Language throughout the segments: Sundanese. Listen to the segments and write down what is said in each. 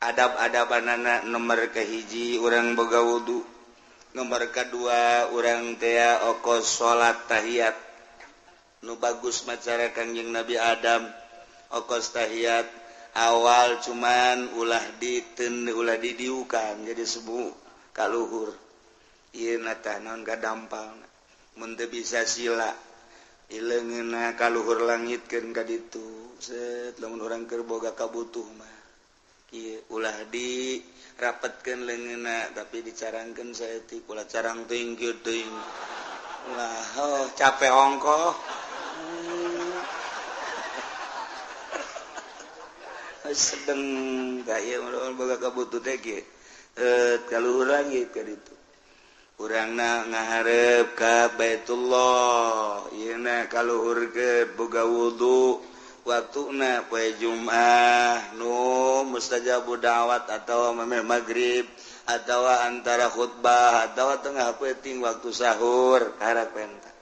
Adab-adabanana nomor kahiji urang boga wudu, nomor kedua urang tea okos salat tahiyat. Nu bagus macara Kangjeng Nabi Adam okos tahiyat awal cuman ulah diten ulah didiukan jadi sebu kaluhur. Ieu na tah naon kadampal mun teu bisa sila ileungeunna kaluhur langitkeun ka ditu set lamun urang keur boga kabutuh mah ieu ulah di rapetkeun leungeunna tapi dicarangkeun saeutik ulah carang teuing kieu teuing ulah oh capek ongkoh. Sedeng ka ieu boga kabutuh teh kieu kaluhur langit ka ditu urangna ngahareup ka Baitullah ieu na kaluhur ke boga wudu waktuna poe Jumat nu mustajabu da'wat atawa memeh magrib atawa antara khutbah atawa tengah peuting waktu sahur karak penta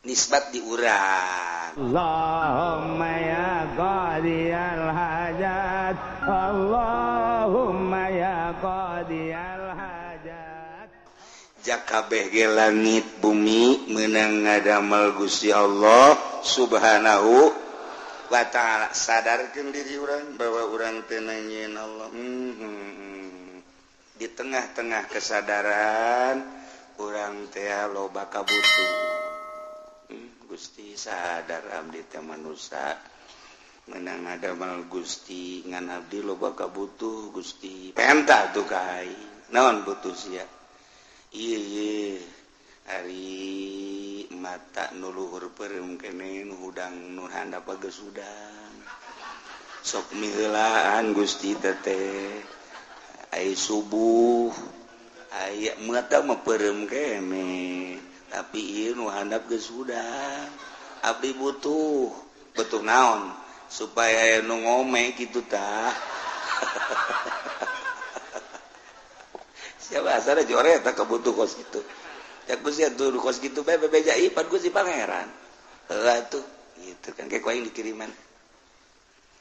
nisbat di urang. Allahumma ya qadiyal hajat, Allahumma ya qadiyal hajat. Jakabeh ge langit bumi meunang ngadamel Gusti Allah Subhanahu wa ta'ala. Sadarkeun diri urang bahwa urang teu nanyeun Allah. Di tengah-tengah kesadaran urang teh loba kabutuh. Gusti sadar abdi teh manusia menang ngadamel Gusti ngan abdi loba kabutuh Gusti. Penta tuh ka aing. Naon butuh sia? Ieu ari mata nu luhur peureum keneh nu hudang nu handap geus hudang. Sok miheulaan Gusti teteh. Ai subuh aya mata mah peureum keneh. Tapi ieu nu handap geus hudang. Abdi butuh, butuh naon supaya nu ngome kitu tah. Siapa asal jore eta kabutuh kos kitu. Ya Gusti atuh kos kitu bae bebeja ieu pan Gusti Pangeran. Heula tuh gitu kan kayak aing dikiriman.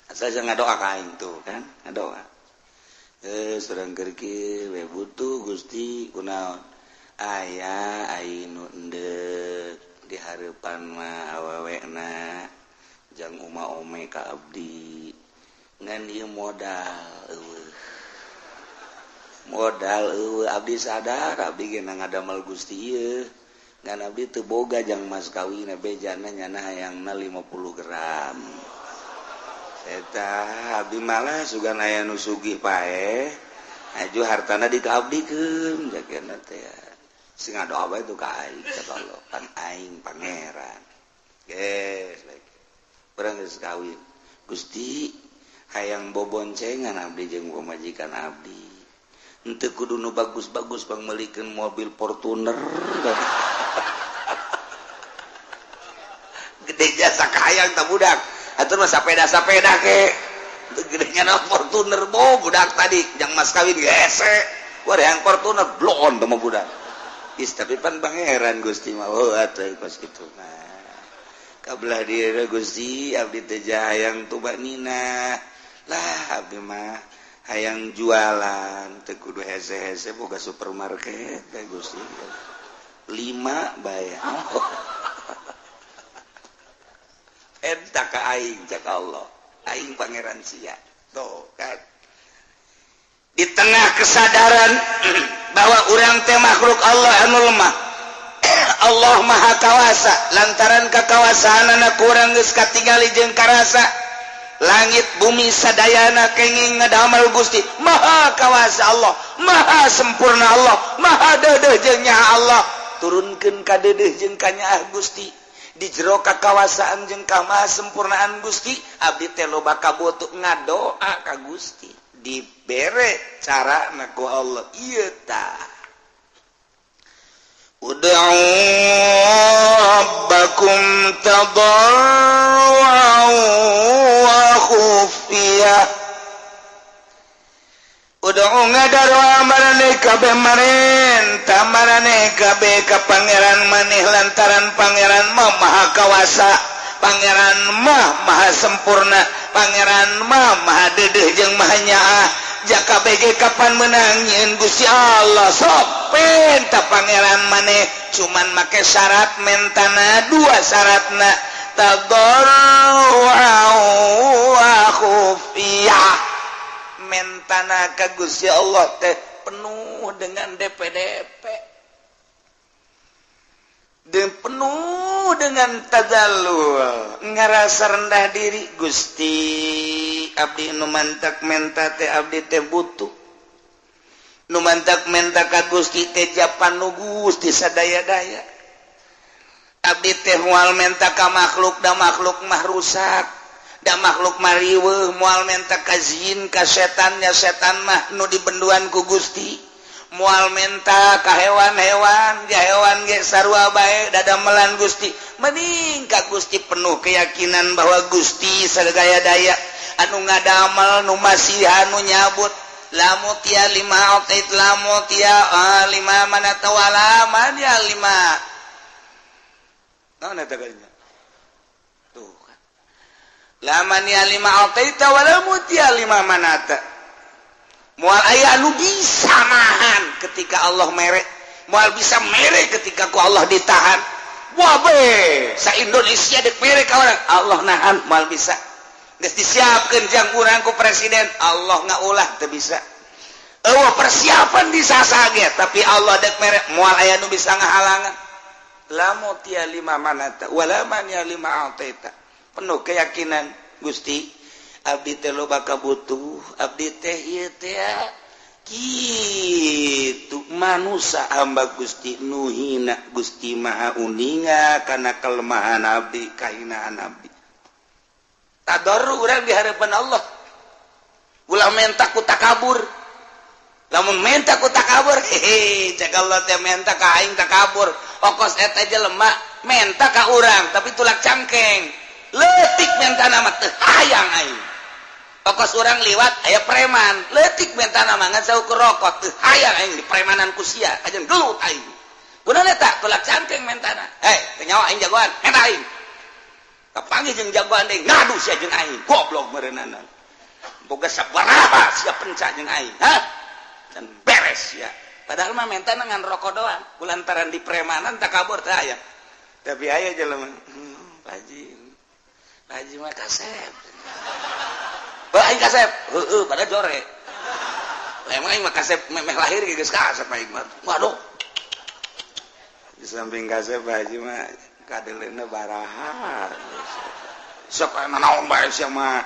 Asal jangan ngadoa ka aing tuh kan, ngadoa. Surang keur kieu we butuh Gusti kunaon. Aya aing nu endek di hareupan mah awewena jang uma ome ka abdi. Ngan ieu modal eueuh. Modal eueuh abdi sadar abdi ge ngadamel Gusti ieu. Ngan abdi teu boga jang mas kawin bejana nyana hayangna 50 gram. Eta abdi malah sugan aya nu sugih paeh aju hartana dikaabdikeun jagana teh. Sing ngadoa bae tuh ka aing cek Allah pan aing pangeran. Geus bae. Urang geus kawin. Gusti hayang boboncengan abdi jeung pamajikan abdi. Henteu kudu nu bagus-bagus pangmeulikeun mobil Fortuner. Gede jasa kahayang tah budak. Atuh mah sapeda-sapeda ke. Gede nya Fortuner bo budak tadi jang mas kawin gese. Wah yang Fortuner bloon teh mah budak. Is tapi pan pangeran Gusti mah oh atuh kos kitu mah. Kabelah dieu Gusti abdi teh hayang tubanina. Lah abdi mah hayang jualan teu kudu hese-hese boga supermarket teh Gusti. 5 bae. Eta ka aing cak Allah. Aing pangeran sia. Tuh kan. Di tengah kesadaran bahwa urang teh makhluk Allah anu lemah. Allah Maha Kawasa lantaran kakawasaanana kurang geus katingali jeung karasa. Langit bumi sadayana kenging ngadamel Gusti Maha Kawasa Allah, Maha sempurna Allah, Maha deudeuh jeung nyaah Allah. Turunkeun ka deudeuh jeung ka nyaah Gusti. Di jero kakawasaan jeung ka sempurnaan Gusti, abdi teh loba kabutuh ngadoa ka Gusti. Dibere cara na ku Allah ieu tah. Ud'u rabbakum tadarruan wa khufiyah. Ud'u ngadarua maraneh kabeh marenta maraneh kabeh ka pangeran maneh lantaran pangeran mah maha kawasa, Pangeran mah maha sempurna, Pangeran mah maha dedeh jeung maha nyaah. Jaka BG kapan menang nyieun Gusti Allah sok penta Pangeran maneh cuman make syarat mentana dua syaratna tadarru'a wa khufiyah. Mentana ka Gusti Allah teh penuh dengan DPDP dan penuh dengan tadallul, ngerasa rendah diri. Gusti abdi nu mantak menta teh abdi teh butuh, nu mantak menta ka Gusti teh japan nu Gusti sadaya-daya. Abdi teh moal menta ka makhluk, da makhluk mah rusak, da makhluk mah riweuh. Moal menta ka jin ka setannya, setan mah nu dibenduan ku Gusti. Moal menta ka hewan-hewan, ya hewan ge sarua bae dadamelan Gusti. Mending ka Gusti penuh keyakinan bahwa Gusti sadaya daya anu ngadamel, nu masihan, nu nyabut. Lamu tia lima aqit, lamu tia lima mana tawala man ya lima naon eta kalinya tuh kan laman ya lima aqita wala mutia lima manata. Moal aya anu bisa nahan ketika Allah mere, moal bisa mere ketika ku Allah ditahan. Wah be, sa Indonesia dek mere ka urang, Allah nahan moal bisa. Geus disiapkeun jang urang ku presiden, Allah ngaulah teu bisa. Eueuh persiapan disasa ge, tapi Allah dek mere moal aya nu bisa ngahalangan. La mutia lima manata wala man ya lima ataita. Penuh keyakinan Gusti abdi teh loba kabutuh, abdi teh ieu teh kitu manusa hamba Gusti nu hina. Gusti maha uninga kana kelemahan abdi, kahinaan abdi. Tadarru urang di hadapan Allah. Ulah menta ku takabur. Lamun menta ku takabur, hehe, cek Allah teh menta ka aing takabur. Okos eta jelema menta ka urang tapi tulak cangkeng. Leutik mentana mah teu hayang aing. Okos urang liwat aya preman, leutik mentana mah ngan saukur rokok teu hayang aing di premanan ku sia, kajeun gelut aing. Kunaon eta tulak cangkeng mentana. Hei, teu nyawa aing jagoan, menta aing. Kapanggih jeung jagoan deui ngadu sia jeung aing, goblok meureunana. Boga sabaraha sia penca jeung aing, hah? Dan beres ya. Padahal mah mentana ngan rokok doang, kulantaran di premanan takabur teu aya. Tapi aya jelema, Pak Haji mah kasep. Bah aing kasep. Heueuh pada jore. Lah emang aing mah kasep memeh lahir ge geus kasep aing mah. Waduh. Di samping kasep Pak Haji mah kadeleuna baraha. Sok aya naon bae sia mah.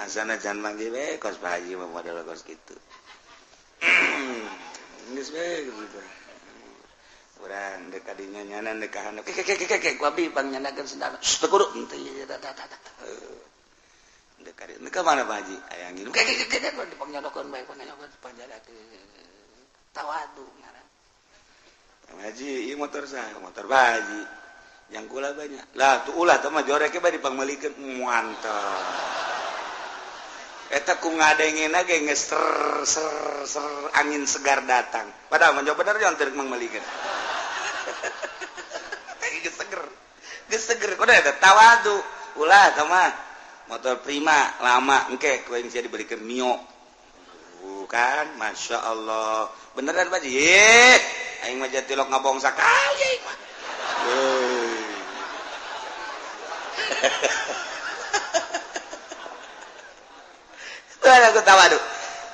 Asana jangan manggil we kos Pak Haji mah model kos kitu. Geus we gitu. Urang dek kadinya nyanan dek kahanap ke ke ke ke ku abdi pangnyandakeun sendal. Teu kudu henteu ieu tah tah tah. Dek kadi ka mana Pak Haji? Aya nginum ke ke ke ke dipangnyandakeun bae pangnyandakeun panjadakeun. Tawadu ngaran. Pak Haji ieu motor saha? Motor Pak Haji. Yang kula banyak. Lah tuh ulah teh mah jorek bae dipangmeulikeun mantap. Eta ku ngadengena ge geus ser ser ser angin segar datang. Padahal mah bener jangan teu mangmeulikeun. Geus seger. Geus seger kudu eta tawadu. Ulah teh mah motor Prima lama engke ku aing sia dibelikeun Mio. Bukan, Masya Allah. Beneran Pak Haji? Aing mah jatilok ngabong sakali aing mah. Aku tawadu.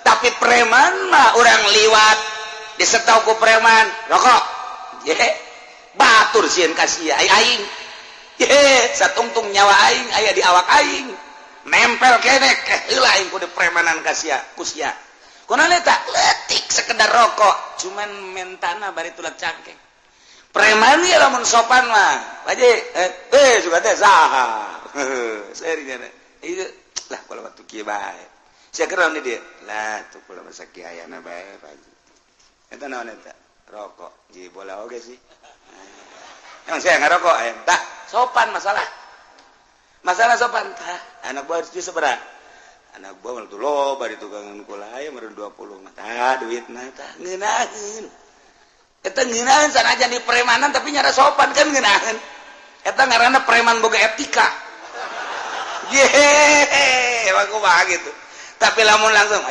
Tapi preman mah orang liwat disetau ku preman rokok. Ye, batur sieun ka sia aing. Ye, satungtung nyawa aing aya di awak aing. Nempel kene keh heula aing kudu premanan ka sia, ku sia. Kunaon eta? Leutik sekedar rokok, cuman mentana bari tulak cangkeng. Preman ieu lamun sopan mah. Pak Haji, suka teh saha. Serinya. Ieu lah kalau waktu kieu bae. Sia keur naon dia? Lah tuh kula masa kieu ayana bae Pak Haji. Eta naon eta? Rokok. Ji bola oge sih. Emang saya ngarokok aya? Tah, sopan masalah. Masalah sopan tah. Anak buah itu sabaraha? Anak buah mah tuh loba di tukangan kula aya meureun 20 mah. Tah duitna tah ngeunaheun. Eta ngeunaheun sanajan di premanan tapi nyara sopan kan ngeunaheun. Eta ngaranna preman boga etika. Yehehe, emang kumaha gitu. Tapi lamun langsung,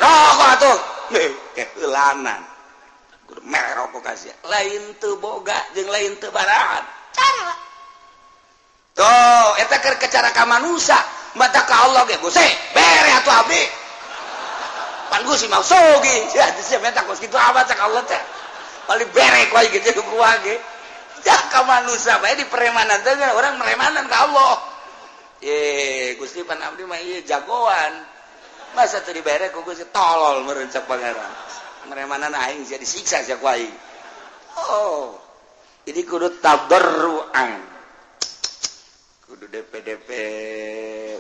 rokok atuh. Keulanan. Kudu mere rokok ka sia. Lain teu boga jeung lain teu barahan. Cara. Tuh, eta keur cara ka manusia, mata ka Allah ge Gusti, bere atuh abdi. Pan Gusti mah sogi. Sia sia meta kos kitu amat cak Allah teh. Paling bere ku aing gitu kumaha ge. Ka manusia bae di premanan teh orang meremanan ka Allah. Gusti pan abdi mah ieu jagoan. Masa teu dibere ku Gusti tolol meureun cak pangeran. Meremanan aing sia disiksa sia ku aing. Oh. Jadi kudu tadarruan. Kudu DPDP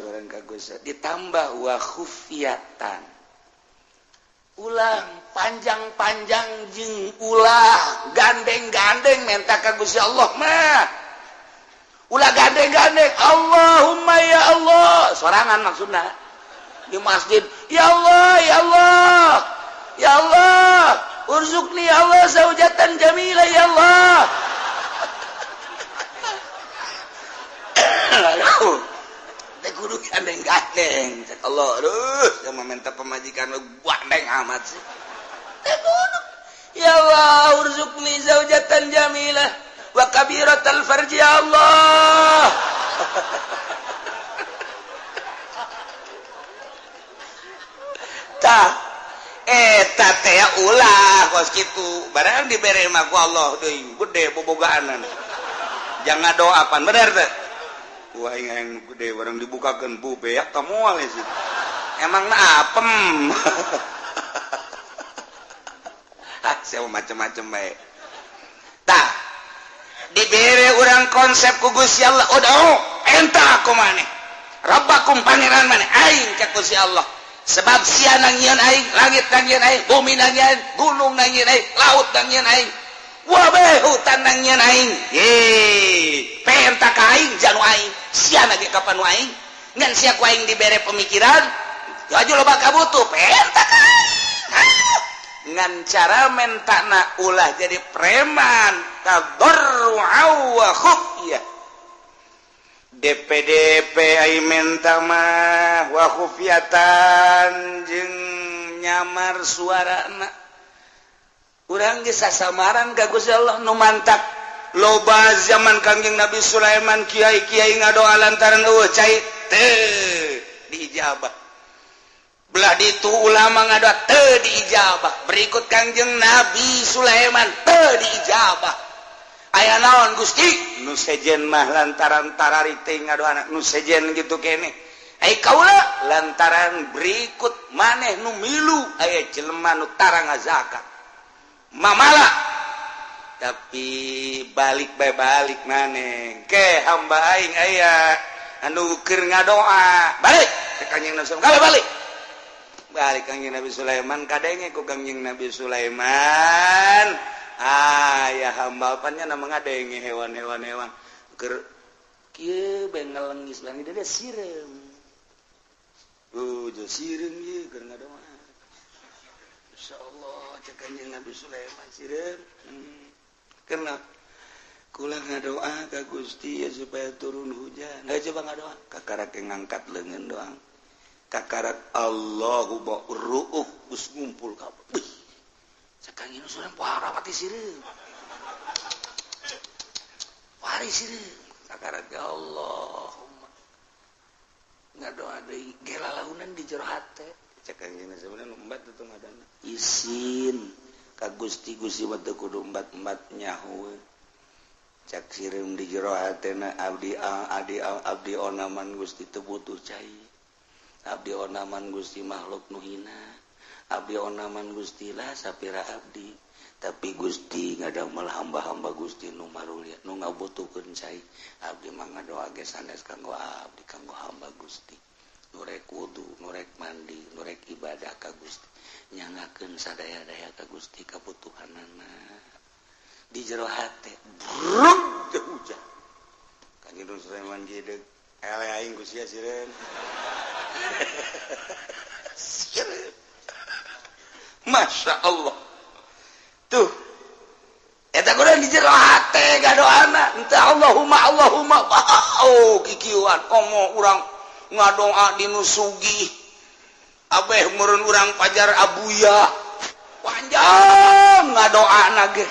urang ka Gusti ditambah wa khufiyatan. Ulah panjang-panjang jeung ulah gandeng-gandeng menta ka Gusti Allah mah. Ulah gandeng-gandeng Allahumma ya Allah sorangan maksudna di masjid ya Allah ya Allah ya Allah urzuqni ya Allah zaujatan jamila ya Allah. Aduh kudu gandeng-gandeng cek Allah aduh yang meminta pemajikan lu gandeng amat sih. Ya Allah urzuqni zaujatan jamilah wa kabiratal farji ya Allah. Tah eta teh ulah kos kitu barang dibere mah ku Allah deui gede bobogaanan. Jangan doa pan bener teh. Wah aing gede barang dibukakeun bu beak ka moal sih. Emangna apem. Ah sia macem-macem bae. Tah dibere urang konsep ku Gusti Allah udah enta aku maneh. Rabbakum pangeran maneh aing ka Gusti Allah. Sebab sia nangieun aing, langit nangieun aing, bumi nangieun, gunung nangieun aing, laut nangieun aing. Wabeh hutan nangieun aing. Ye, penta ka aing janu aing. Sia lagi kapan aing? Ngan sia ku aing dibere pemikiran, aju loba kabutuh, penta ka aing. Ngan cara mentana ulah jadi preman, tadarru'a wa khufyah. DPDP aing menta mah wa khufyatan jeung nyamar suarana. Urang geus sasamaran ka Gusti Allah nu mantak loba zaman Kangjeng Nabi Sulaiman kiai-kiai ngadoa lantaran eueuh cai teu diijabah. Belah ditu ulama ngadoa teu diijabah. Berikut Kangjeng Nabi Sulaiman teu diijabah. Aya naon Gusti? Nu sejen mah lantaran tarari teh ngadoana nu sejen gitu keneh. Ai kaula lantaran berikut maneh nu milu aya jelema nu tara ngazakat. Mamala tapi balik bae balik maneh ke hamba aing aya anu keur ngadoa balik ka Kangjeng Nabi Sulaiman balik balik Kangjeng Nabi Sulaiman kadenge ku Kangjeng Nabi Sulaiman ah ya hamba apanya nama ngadenge hewan-hewan hewan keur kieu bae ngelengis bang dia sireum jo sireum ieu keur ngadoa insyaallah cek Kanjeng Nabi Sulaiman sireum. Kena kula ngadoa ka Gusti ya supaya turun hujan. Nah, coba ngadoa kakarak ngangkat leungeun doang. Kakarak Allahu ba'ruuh geus ngumpul kabeh. Cek Kanjeng Nabi Sulaiman poho pati sireum. Pari sireum kakarak ya Allahumma. Ngadoa deui gelalaunan di jero hate. Cek Kanjeng Nabi Sulaiman embat tuh ngadana. Isin ka Gusti Gusti mah teu kudu embat-embat nyaho. Cak sireum di jero hatena abdi abdi abdi onaman Gusti teu butuh cai. Abdi onaman Gusti makhluk nu hina. Abdi onaman Gusti lah sapira abdi. Tapi Gusti ngadamel hamba-hamba Gusti nu marulia nu ngabutuhkeun cai. Abdi mah ngadoa ge sanes kanggo abdi kanggo hamba Gusti. Nurek wudu, nurek mandi, nurek ibadah ka Gusti. Nyangakeun sadaya-daya ka Gusti kabutuhanana. Di jero hate bruk teu hujan. Kanjeng Sulaiman geudeuk, eleh aing ku sia sireun. Sireun. Masya Allah. Tuh. Eta Mata urang di jero hate ngadoana henteu Allahumma Allahumma, oh kikieuan. Komo urang ngadoa di nu sugih, abeh meureun urang pajar abuya panjang ngadoana ge,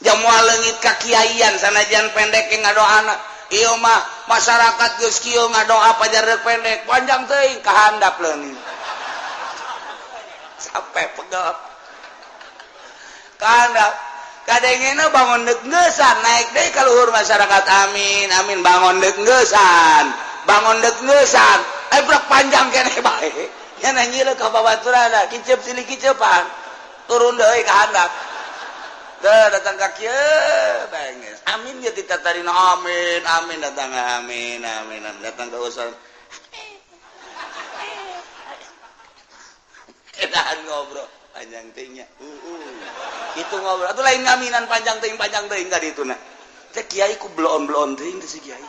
jamual leungit ka kiaian sanajan pendek ge ngadoana. Ieu mah masyarakat geus kieu ngadoa pajar rek pendek panjang teuing kahandap leungit sampai pegel kahandap. Kadengena bangun dek ngeusan naik deui ka luhur masyarakat, amin amin, bangun dek ngeusan, bangun dek ngeusan, eh brak panjang keneh bae nya nanyieun ka babaturana, kicep silih kicepan turun deui ka handap. Teu datang ka kieu bae geus amin ge ditatarina, amin amin, datang amin amin, datang ka usan edahan ngobrol panjang teuing nya, itu ngobrol atuh lain ngaminan panjang teuing ka dituna teh kiai ku bloon-bloon teuing teh si kiai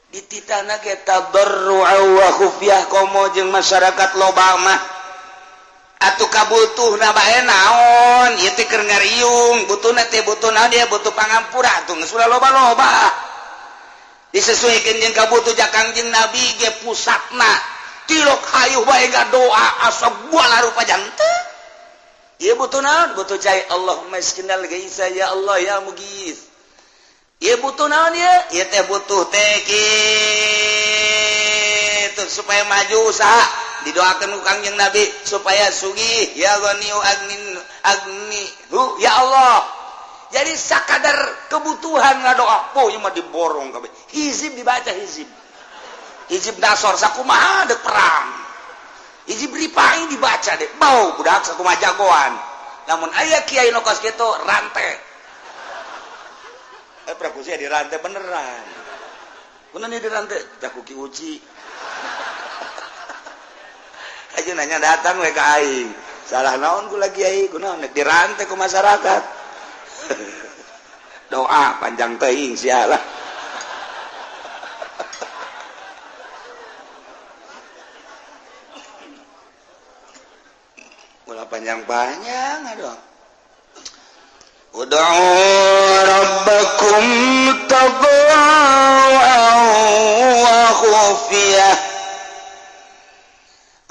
dititana ge tadarru'a wa khufyah. Komo jeung masyarakat loba mah atuh kabutuhna bae naon ieu teh keur ngariung, butuhna teh butuh naon, dia butuh pangampura atuh geus ulah loba-loba disesuaikan jeung kabutuh. Ja Kangjeng Nabi ge pusatna tilok hayuh bae doa asa buah rupa jantan. Ieu butuh naon, butuh cai, Allahumma iskinal gaisa ya Allah ya mugis. Ieu butuh naon ieu, ieu teh butuh teh kitu supaya maju usaha, didoakan ku Kangjeng Nabi supaya sugih, ya ghaniyu agnin agni hu ya Allah. Jadi sakadar kebutuhan ngadoa, oh ieu mah diborong kabeh, hizib dibaca, hizib hizib nasor sakumaha dek perang, hizib ripai dibaca deh, bau budak sakumaha jagoan. Namun aya kiai nu kos kitu rantai, eh praku sia dirantai beneran. Kunaon ieu dirantai tah ku Ki Uci aja nanya datang we ka aing, salah naon ku lagi kiai, kunaon dirantai ku masyarakat, doa panjang teuing sia lah. Ulah panjang-panjang aduh. Ud'u rabbakum tadarru'an wa khufiyah.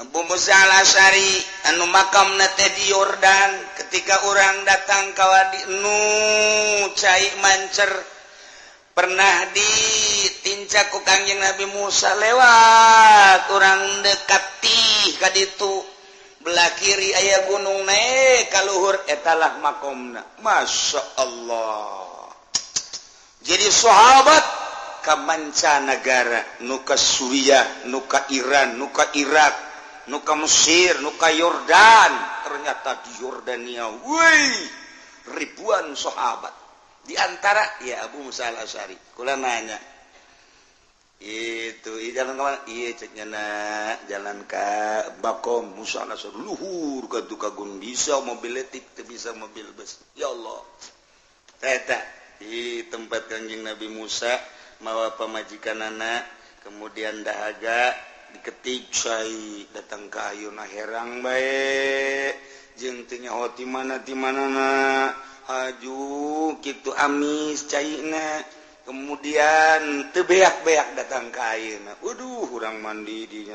Abu Musa al-Asy'ari anu makamna teh di Yordan, ketika orang datang ka wadi nu cai mancer pernah ditincak ku Kangjeng Nabi Musa lewat urang dekat tih ka ditu belah kiri aya gunung naik ka luhur, etalah makomna. Masya Allah. Jadi sahabat ka mancanagara, nu ka Suriah, nu ka Iran, nu ka Irak, nu ka Mesir, nu ka Yordan, ternyata di Yordania wih ribuan sahabat. Di antara ya Abu Musa al-Asy'ari. Kula nanya itu jalan kemana? Iya ceknya nak jalan ke Bakom Musa al-Asy'ari luhur ka Tukagun, bisa mobil letik teu bisa mobil bus. Ya Allah. Eta di tempat Kangjeng Nabi Musa mawa pamajikanana, kemudian dahaga diketik cai datang ka ayeuna herang bae jeung teu nyaho ti mana ti manana aju kitu amis caina, kemudian teu beak-beak datang ka ayeuna, waduh urang mandi di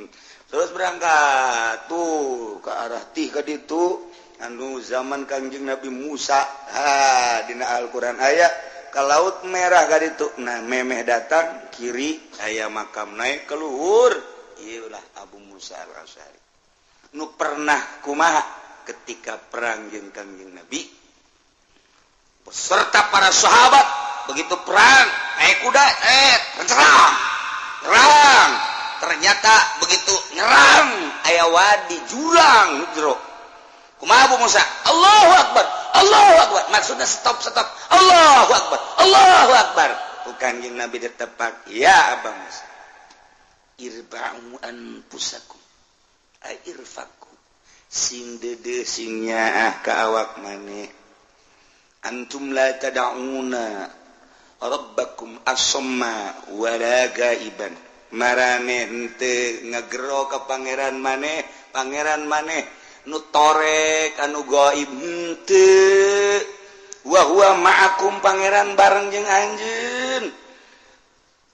terus berangkat tuh ke arah tih ka ditu anu zaman Kangjeng Nabi Musa. Ha dina Al-Qur'an aya ka Laut Merah ka ditu. Nah memeh datang kiri aya makam naik ke luhur, ieu lah Abu Musa al-Asy'ari nu pernah kumaha ketika perang jeung Kangjeng Nabi beserta para sahabat, begitu perang naik kuda nyerang nyerang, ternyata begitu nyerang aya wadi jurang jero. Kumaha Abu Musa? Allahu Akbar, Allahu Akbar, maksudnya stop stop, Allahu Akbar, Allahu Akbar. Ku Kangjeng Nabi ditepak, ya Abu Musa, irba'u anfusakum ay irfakum, sing dede sing nyaah ka awak maneh, antum la tad'una rabbakum asamma wala gaiban, marane henteu ngagero ka pangeran maneh, pangeran maneh nu torek anu gaib henteu. Wa huwa ma'akum pangeran bareng jeung anjeun.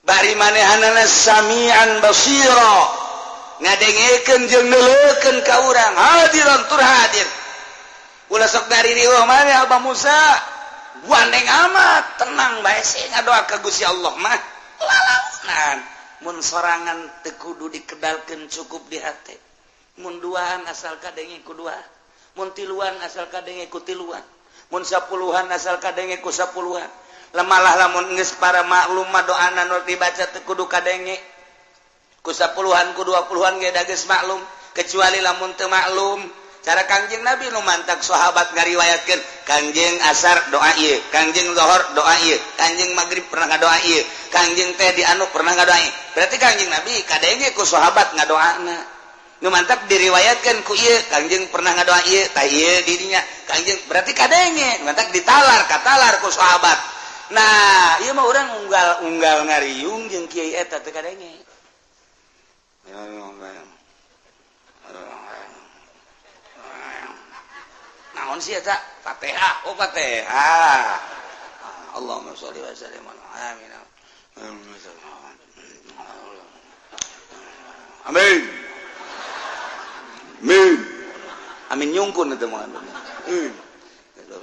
Bari manehanana sami'an basira. Ngadengekeun jeung neuleukeun ka urang, hadiran tur hadir. Ulah sok ngaririweuh maneh Abah Musa. Gandeng amat, tenang bae sih ngadoa ka Gusti Allah mah. Lalaunan mun sorangan teu kudu dikedalkeun cukup di hate. Mun duaan asal kadenge ku dua, mun tiluan asal kadenge ku tiluan, mun sapuluhan asal kadenge ku sapuluhan. Lemalah lamun geus para maklum mah doana nu dibaca teu kudu kadenge ku sapuluhan ku 20-an ge da geus maklum, kecuali lamun teu maklum. Cara Kangjeng Nabi nu mantak sahabat ngariwayatkeun, Kangjeng asar doa ieu, Kangjeng zuhur doa ieu, Kangjeng magrib pernah ngadoa ieu, Kangjeng teh di anu pernah ngadoa ieu. Berarti Kangjeng Nabi kadenge ku sahabat ngadoana. Nu mantak diriwayatkeun ku ieu, Kangjeng pernah ngadoa ieu, tah ieu di dinya. Kangjeng berarti kadenge, mantak ditalar katalar ku sahabat. Nah, ieu mah urang unggal-unggal ngariung jeung kiai eta teu kadenge. Naon sih eta? Fatihah. Oh, Fatihah. Allahumma sholli wa sallim ala amin. Amin. Amin. Amin nyungkun eta mah.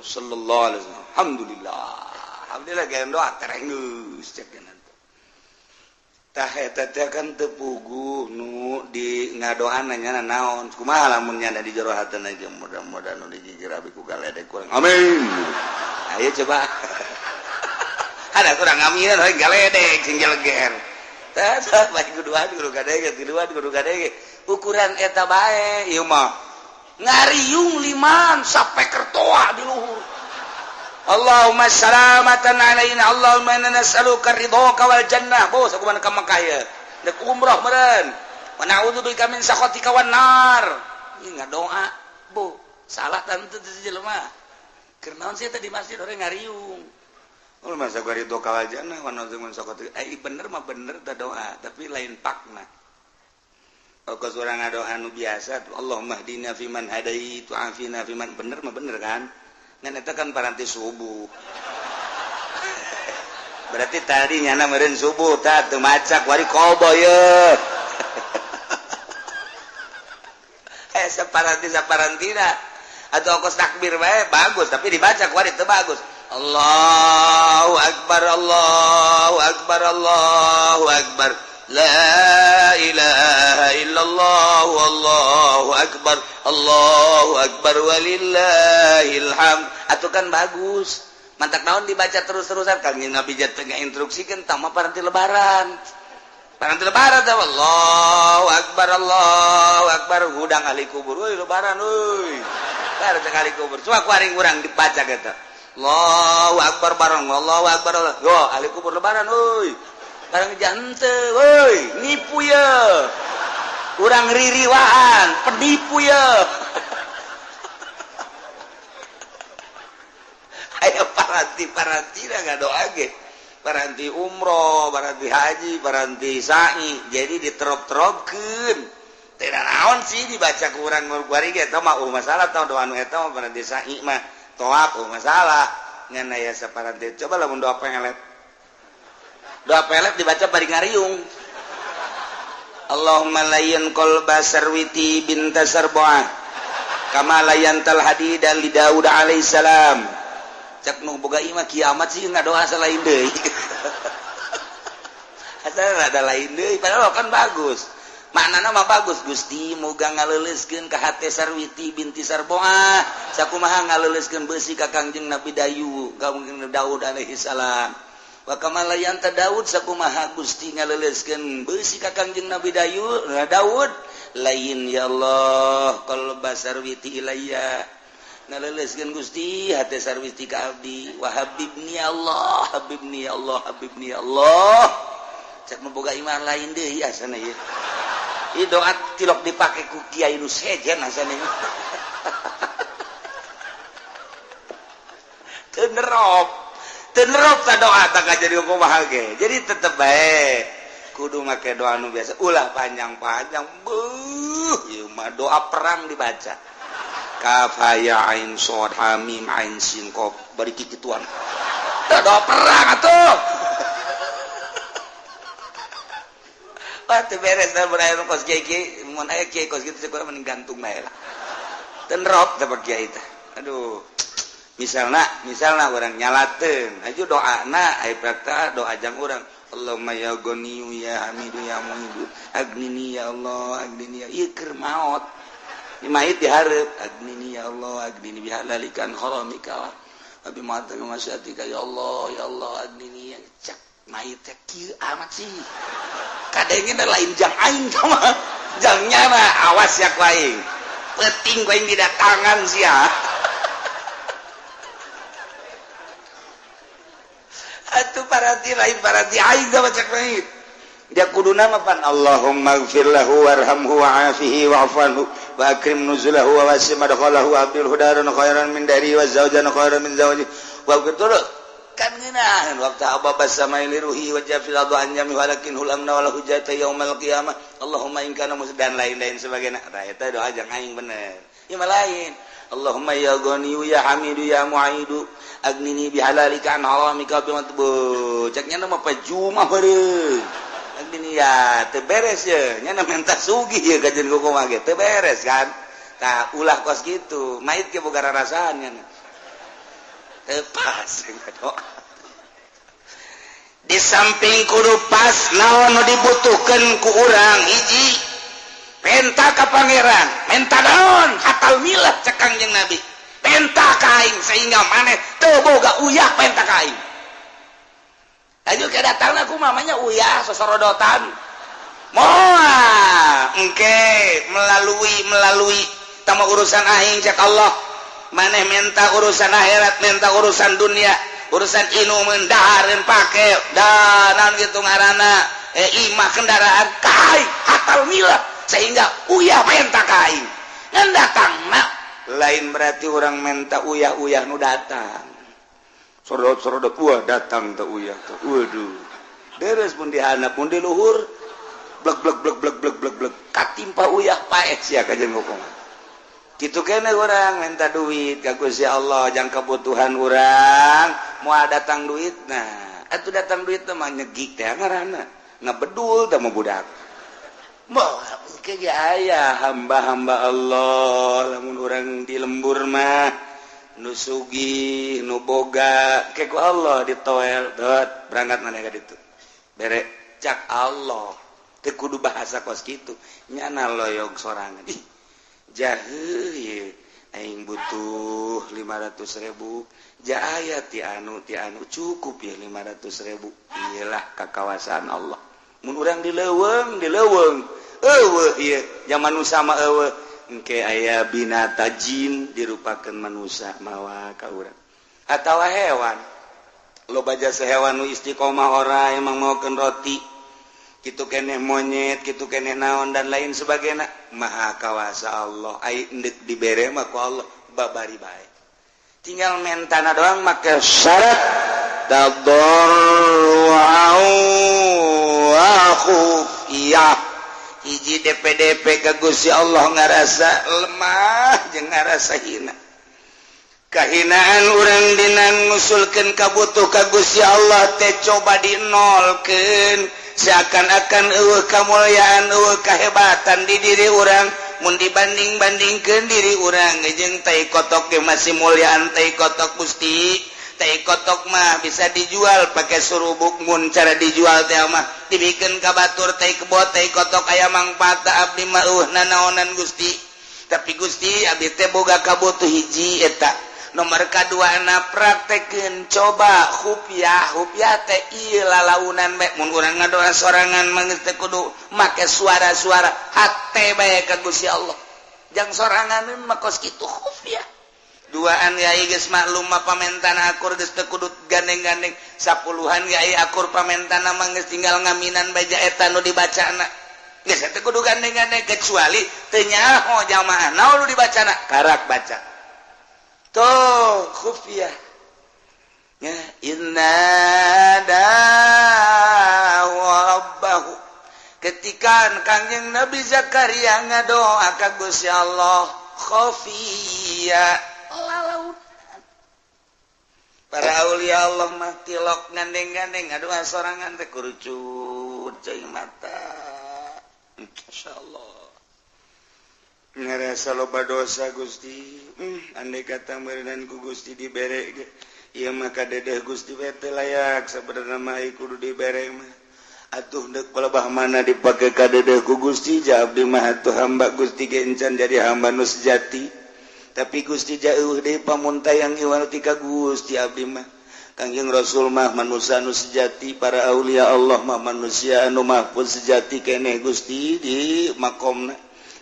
Sallallahu alaihi wasallam. Alhamdulillah. Alhamdulillah ge doa terenggeus cek tah eta teh kan teu puguh nu di ngadoana nya naon kumaha lamun nya di jero hatena ge mudah-mudahan nu digigir abi ku galedek kurang amin. Ayo coba ada kurang aminan we galedek sing jeleger tah tah bae kuduan kudu kadenge tiluan kudu kadenge ukuran eta bae ieu mah ngariung liman sampai kertoa di luhur. Allahumma salamatan alaina Allahumma inna nas'aluka ridhoka wal jannah. Bo sakumaha ka Mekah ye dek umroh meureun. Wa na'udzubika min sakhatika wan nar. Ieu ngadoa bo salah tante teu jelema. Keur naon sih teh di masjid urang ngariung. Allahumma nas'aluka ridhoka wal jannah wa na'udzubika min sakhatika. Bener mah bener teh doa tapi lain pakna. Kos urang ngadoa nu biasa Allahumma hdina fiman hadait wa afina fiman, bener mah bener kan? Ngan eta kan paranti subuh. Berarti tadi nyana meureun subuh tah teu macak wari kobo ye. Saparanti saparantina atau kos takbir bae bagus tapi dibaca kuari teu bagus. Allahu akbar Allahu akbar Allahu akbar. La ilaha illallah wallahu akbar Allahu akbar walillahil hamd. Atuh kan bagus. Mantak naon dibaca terus-terusan Kangjeng Nabi jatuh ngainstruksikeun tah mah paranti lebaran. Paranti lebaran teh Allahu akbar Allahu akbar hudang ahli kubur euy lebaran euy. Lebaran ahli kubur. Coba ku aring urang dibaca kitu. Allahu akbar bareng Allahu akbar. Yo ahli kubur lebaran euy. Barang jante, woi, nipu ya, urang ririwaan, penipu ya. Ayo paranti dah ngadoa ge, paranti umroh, paranti haji, paranti sa'i, jadi diterop-teropkeun. Teu naon sih dibaca ku urang kuari ge eta mah masalah tah doa nu eta mah paranti sa'i mah toap masalah. Ngan aya saparanti coba lamun doa pengelet. Doa pelet dibaca bari ngariung. Allahumma layyin qalba sarwiti binta sarbuah kama layyantal hadida li Daud alaihissalam. Cek nu boga imah kiamat sih ngadoa salain deui. Asal ada lain deui padahal kan bagus. Maknana mah bagus Gusti moga ngaleuleuskeun ka hate Sarwiti binti Sarbuah sakumaha ngaleuleuskeun beusi ka Kangjeng Nabi Dayu ka Kangjeng Daud alaihissalam. Wa kama layanta Daud sakumaha Gusti ngaleuleuskeun beusi ka Kangjeng Nabi Dayu Daud lain ya Allah qalba sarwiti ilayya ngaleuleuskeun Gusti hate sarwiti ka abdi wa habibni ya Allah habibni ya Allah habibni ya Allah. Cek nu boga iman lain deui asana ieu. Ieu doa tilok dipake ku kiai nu sejen asana ieu. Teu nerop. Tenerop ta doa tak jadi kumaha ge. Jadi tetep bae kudu make doa nu biasa. Ulah panjang-panjang. Beuh, ieu mah doa perang dibaca. Kaf ha ya ain shad ha mim ain sin qaf bari kikituan. Teu doa perang atuh. Wah teu beres da mun aya kos kiai mun aya kiai kos kitu teh mending gantung bae lah. Tenrop teh kiai teh. Aduh. Misalna urang nyalateun aju doana aya prakta doa jang urang Allahumma ya Ghaniyu ya Hamidu ya Muhidu agnini ya Allah agnini ya ieu keur maot. Mayit dihareup agnini ya Allah agnini bihalalikan haramika wa bima masyatika ya Allah ya Allah agnini ya cak mayit teh kieu amat sih. Kadenge lain jang aing mah jang nyana awas ya ku aing. Penting ku aing didatangan sia. Atuh parati lain parati aing mah cak mayit. Dia kuduna mah pan Allahumma ighfir lahu warhamhu wa'afihi wa'fu anhu wa akrim nuzulahu wa wasi' madkhalahu wa abdil hudaran khairan min dari wa zawjan khairan min zawji wa betul kan ngeunaheun waktu ababa samai liruhi wa jafil adu anjami walakin hulamna wala hujjata yaumal qiyamah Allahumma in kana dan lain-lain sebagainya. Tah eta doa jang aing bener. Ieu mah lain. Allahumma ya Ghaniyu ya Hamidu ya Mu'idu agnini bihalalika an haramika bima tubu. Cek nya mah pajumah beureum. Agnini ya teu beres ye, nya menta sugih ye kajeun kumaha ge teu beres kan. Tah ulah kos kitu, mayit ge boga rarasaan nya. Teu pas doa. Di samping kudu pas naon nu dibutuhkeun ku urang hiji penta ka pangeran, menta naon hatal milah cek Kangjeng Nabi. Penta ka aing sehingga maneh teu boga uyah penta ka aing. Aju ke datangna ku mamanya uyah sosorodotan. Moal engke melalui tama urusan aing cek Allah. Maneh menta urusan akhirat, menta urusan dunia, urusan inumeun dahareun pake, da naon kitu ngaranna, imah kendaraan ka aing hatal milah sehingga uyah menta ka aing. Ngan datangna lain berarti orang menta uyah-uyah nu datang. Sorodot-sorodot wah datang teh uyah teh. Waduh. Deres pun dihandap pun di luhur blek blek blek blek blek blek blek katimpa uyah paeh sia ka jeung hukum. Kitu kene urang minta duit ka Gusti Allah jang kebutuhan urang moal datang duitna. Atuh datang duit teh mah nyegik teh ngaranna. Ngabedul teh mah budak. Moal ke ge aya hamba-hamba Allah lamun urang di lembur mah nu sugih nu boga ke ku Allah ditoel dot berangkat maneh ka ditu. Bere cak Allah teu kudu bahasa kos kitu nyana loyog sorangan. Ih jahe ye aing butuh 500.000 jaya ti anu cukup ya 500.000 iyalah kakawasan Allah mun urang di leuweung eueuh ieu zaman nu sama eueuh engke aya binata jin dirupakeun manusia mawa ka urang atawa hewan loba jasa hewan nu istiqomah ora emang maokeun roti kitu keneh monyet kitu keneh naon dan lain sebagainya maha kawasa Allah ai endek dibere mah ku Allah babari bae tinggal mentana doang make syarat tadarru'an wa khufiyah hiji DPDP ka Gusti Allah ngarasa lemah jeung ngarasa hina kahinaan urang dina ngusulkeun kabutuh ka Gusti Allah teh coba dinolkeun seakan-akan eueuh kamulyaan eueuh kahebatan di diri urang mun dibanding-bandingkeun diri urang jeung tai kotok ge masih mulyaan tai kotok Gusti tai kotok mah bisa dijual pakai surubuk mun cara dijual teh mah dibikeun ka batur tai kebo tai kotok aya mangfaat abdi mah eueuh nanaonan Gusti tapi Gusti abdi teh boga kabutuh hiji eta nomor kaduana praktekeun coba khufiah khufiah teh ieu lalaunan bae mun urang ngadoa sorangan mah geus teu kudu make suara-suara hate bae ka Gusti Allah jang sorangan mah kos kitu khufiah duaan yai geus maklum mah pamentana akur geus teu kudu gandeng-gandeng sapuluhan yai akur pamentana mah geus tinggal ngaminan bae eta nu dibacana geus teu kudu gandeng-gandeng kecuali teu nyaho jamaah naon nu dibacana karak baca tuh khufiyah ya inna da'a rabbahu ketika Kangjeng Nabi Zakaria ngadoa ka Gusti Allah Khafiyya lalaut. Para aulia Allah mah tilok gandeng-gandeng ngadoa sorangan teh kurucut cai mata. Insyaallah. Ngarasa loba dosa Gusti. Andai kata meureunan ku Gusti dibere ge. Ieu mah kadedeh Gusti we teu layak sabenerna mah kudu dibere mah. Atuh deuk palebah mana dipake kadedeh ku Gusti ja abdi mah atuh hamba Gusti ge encan jadi hamba nu sejati. Tapi Gusti jauh deui pamuntayang iwal ti ka Gusti abdi mah. Kangjeng Rasul mah manusia anu sejati, para aulia Allah mah manusia anu mahfuz sejati keneh Gusti di makomna.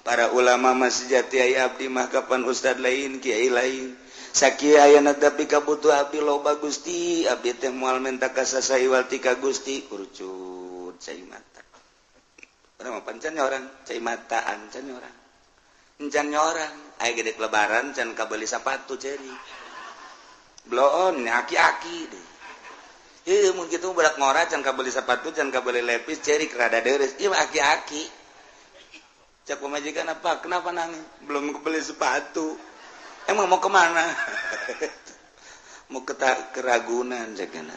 Para ulama mah sejati aya abdi mah kapan ustad lain kiai lain. Sakieu ayana tapi kabutuh abdi loba Gusti, abdi teh moal menta ka sasa iwal ti ka Gusti kurucut cai mata. Urang mah pancan orang cai mataan can orang. Encan orang aya gede lebaran can kabeli sapatu ceri. Bloon aki-aki deh. Heuh mun kitu budak ngora can kabeli sapatu can kabeli lepis ceri rada deres. Ieu mah aki-aki. Cak pamajikan apa? Kenapa nangis? Belum kebeli sepatu. Emang mau kemana? Mau ke Ragunan cekna.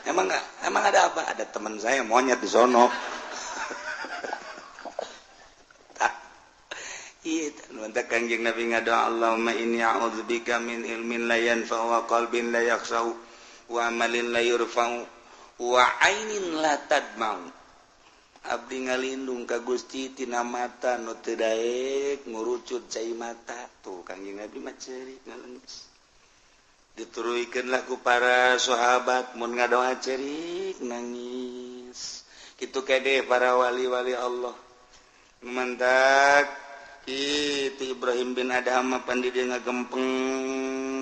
Emang enggak? Emang ada apa? Ada teman saya monyet di sono. Iya, mantap Kangjeng Nabi ngadoa Allahumma inni a'udzubika min ilmin la yanfa'u wa qalbin la yakhsha'u wa amalin la yurfa'u wa ainin la tadma'u. Abdi ngalindung ka Gusti tina mata nu teu daek ngurucut cai mata. Tuh Kangjeng Nabi mah ceurik ngalengis. Dituruikeun lah ku para sahabat mun ngadoa ceurik nangis. Kitu kede para wali-wali Allah. Mantak itu Ibrahim bin Adham mah pan di dieu ngagempeng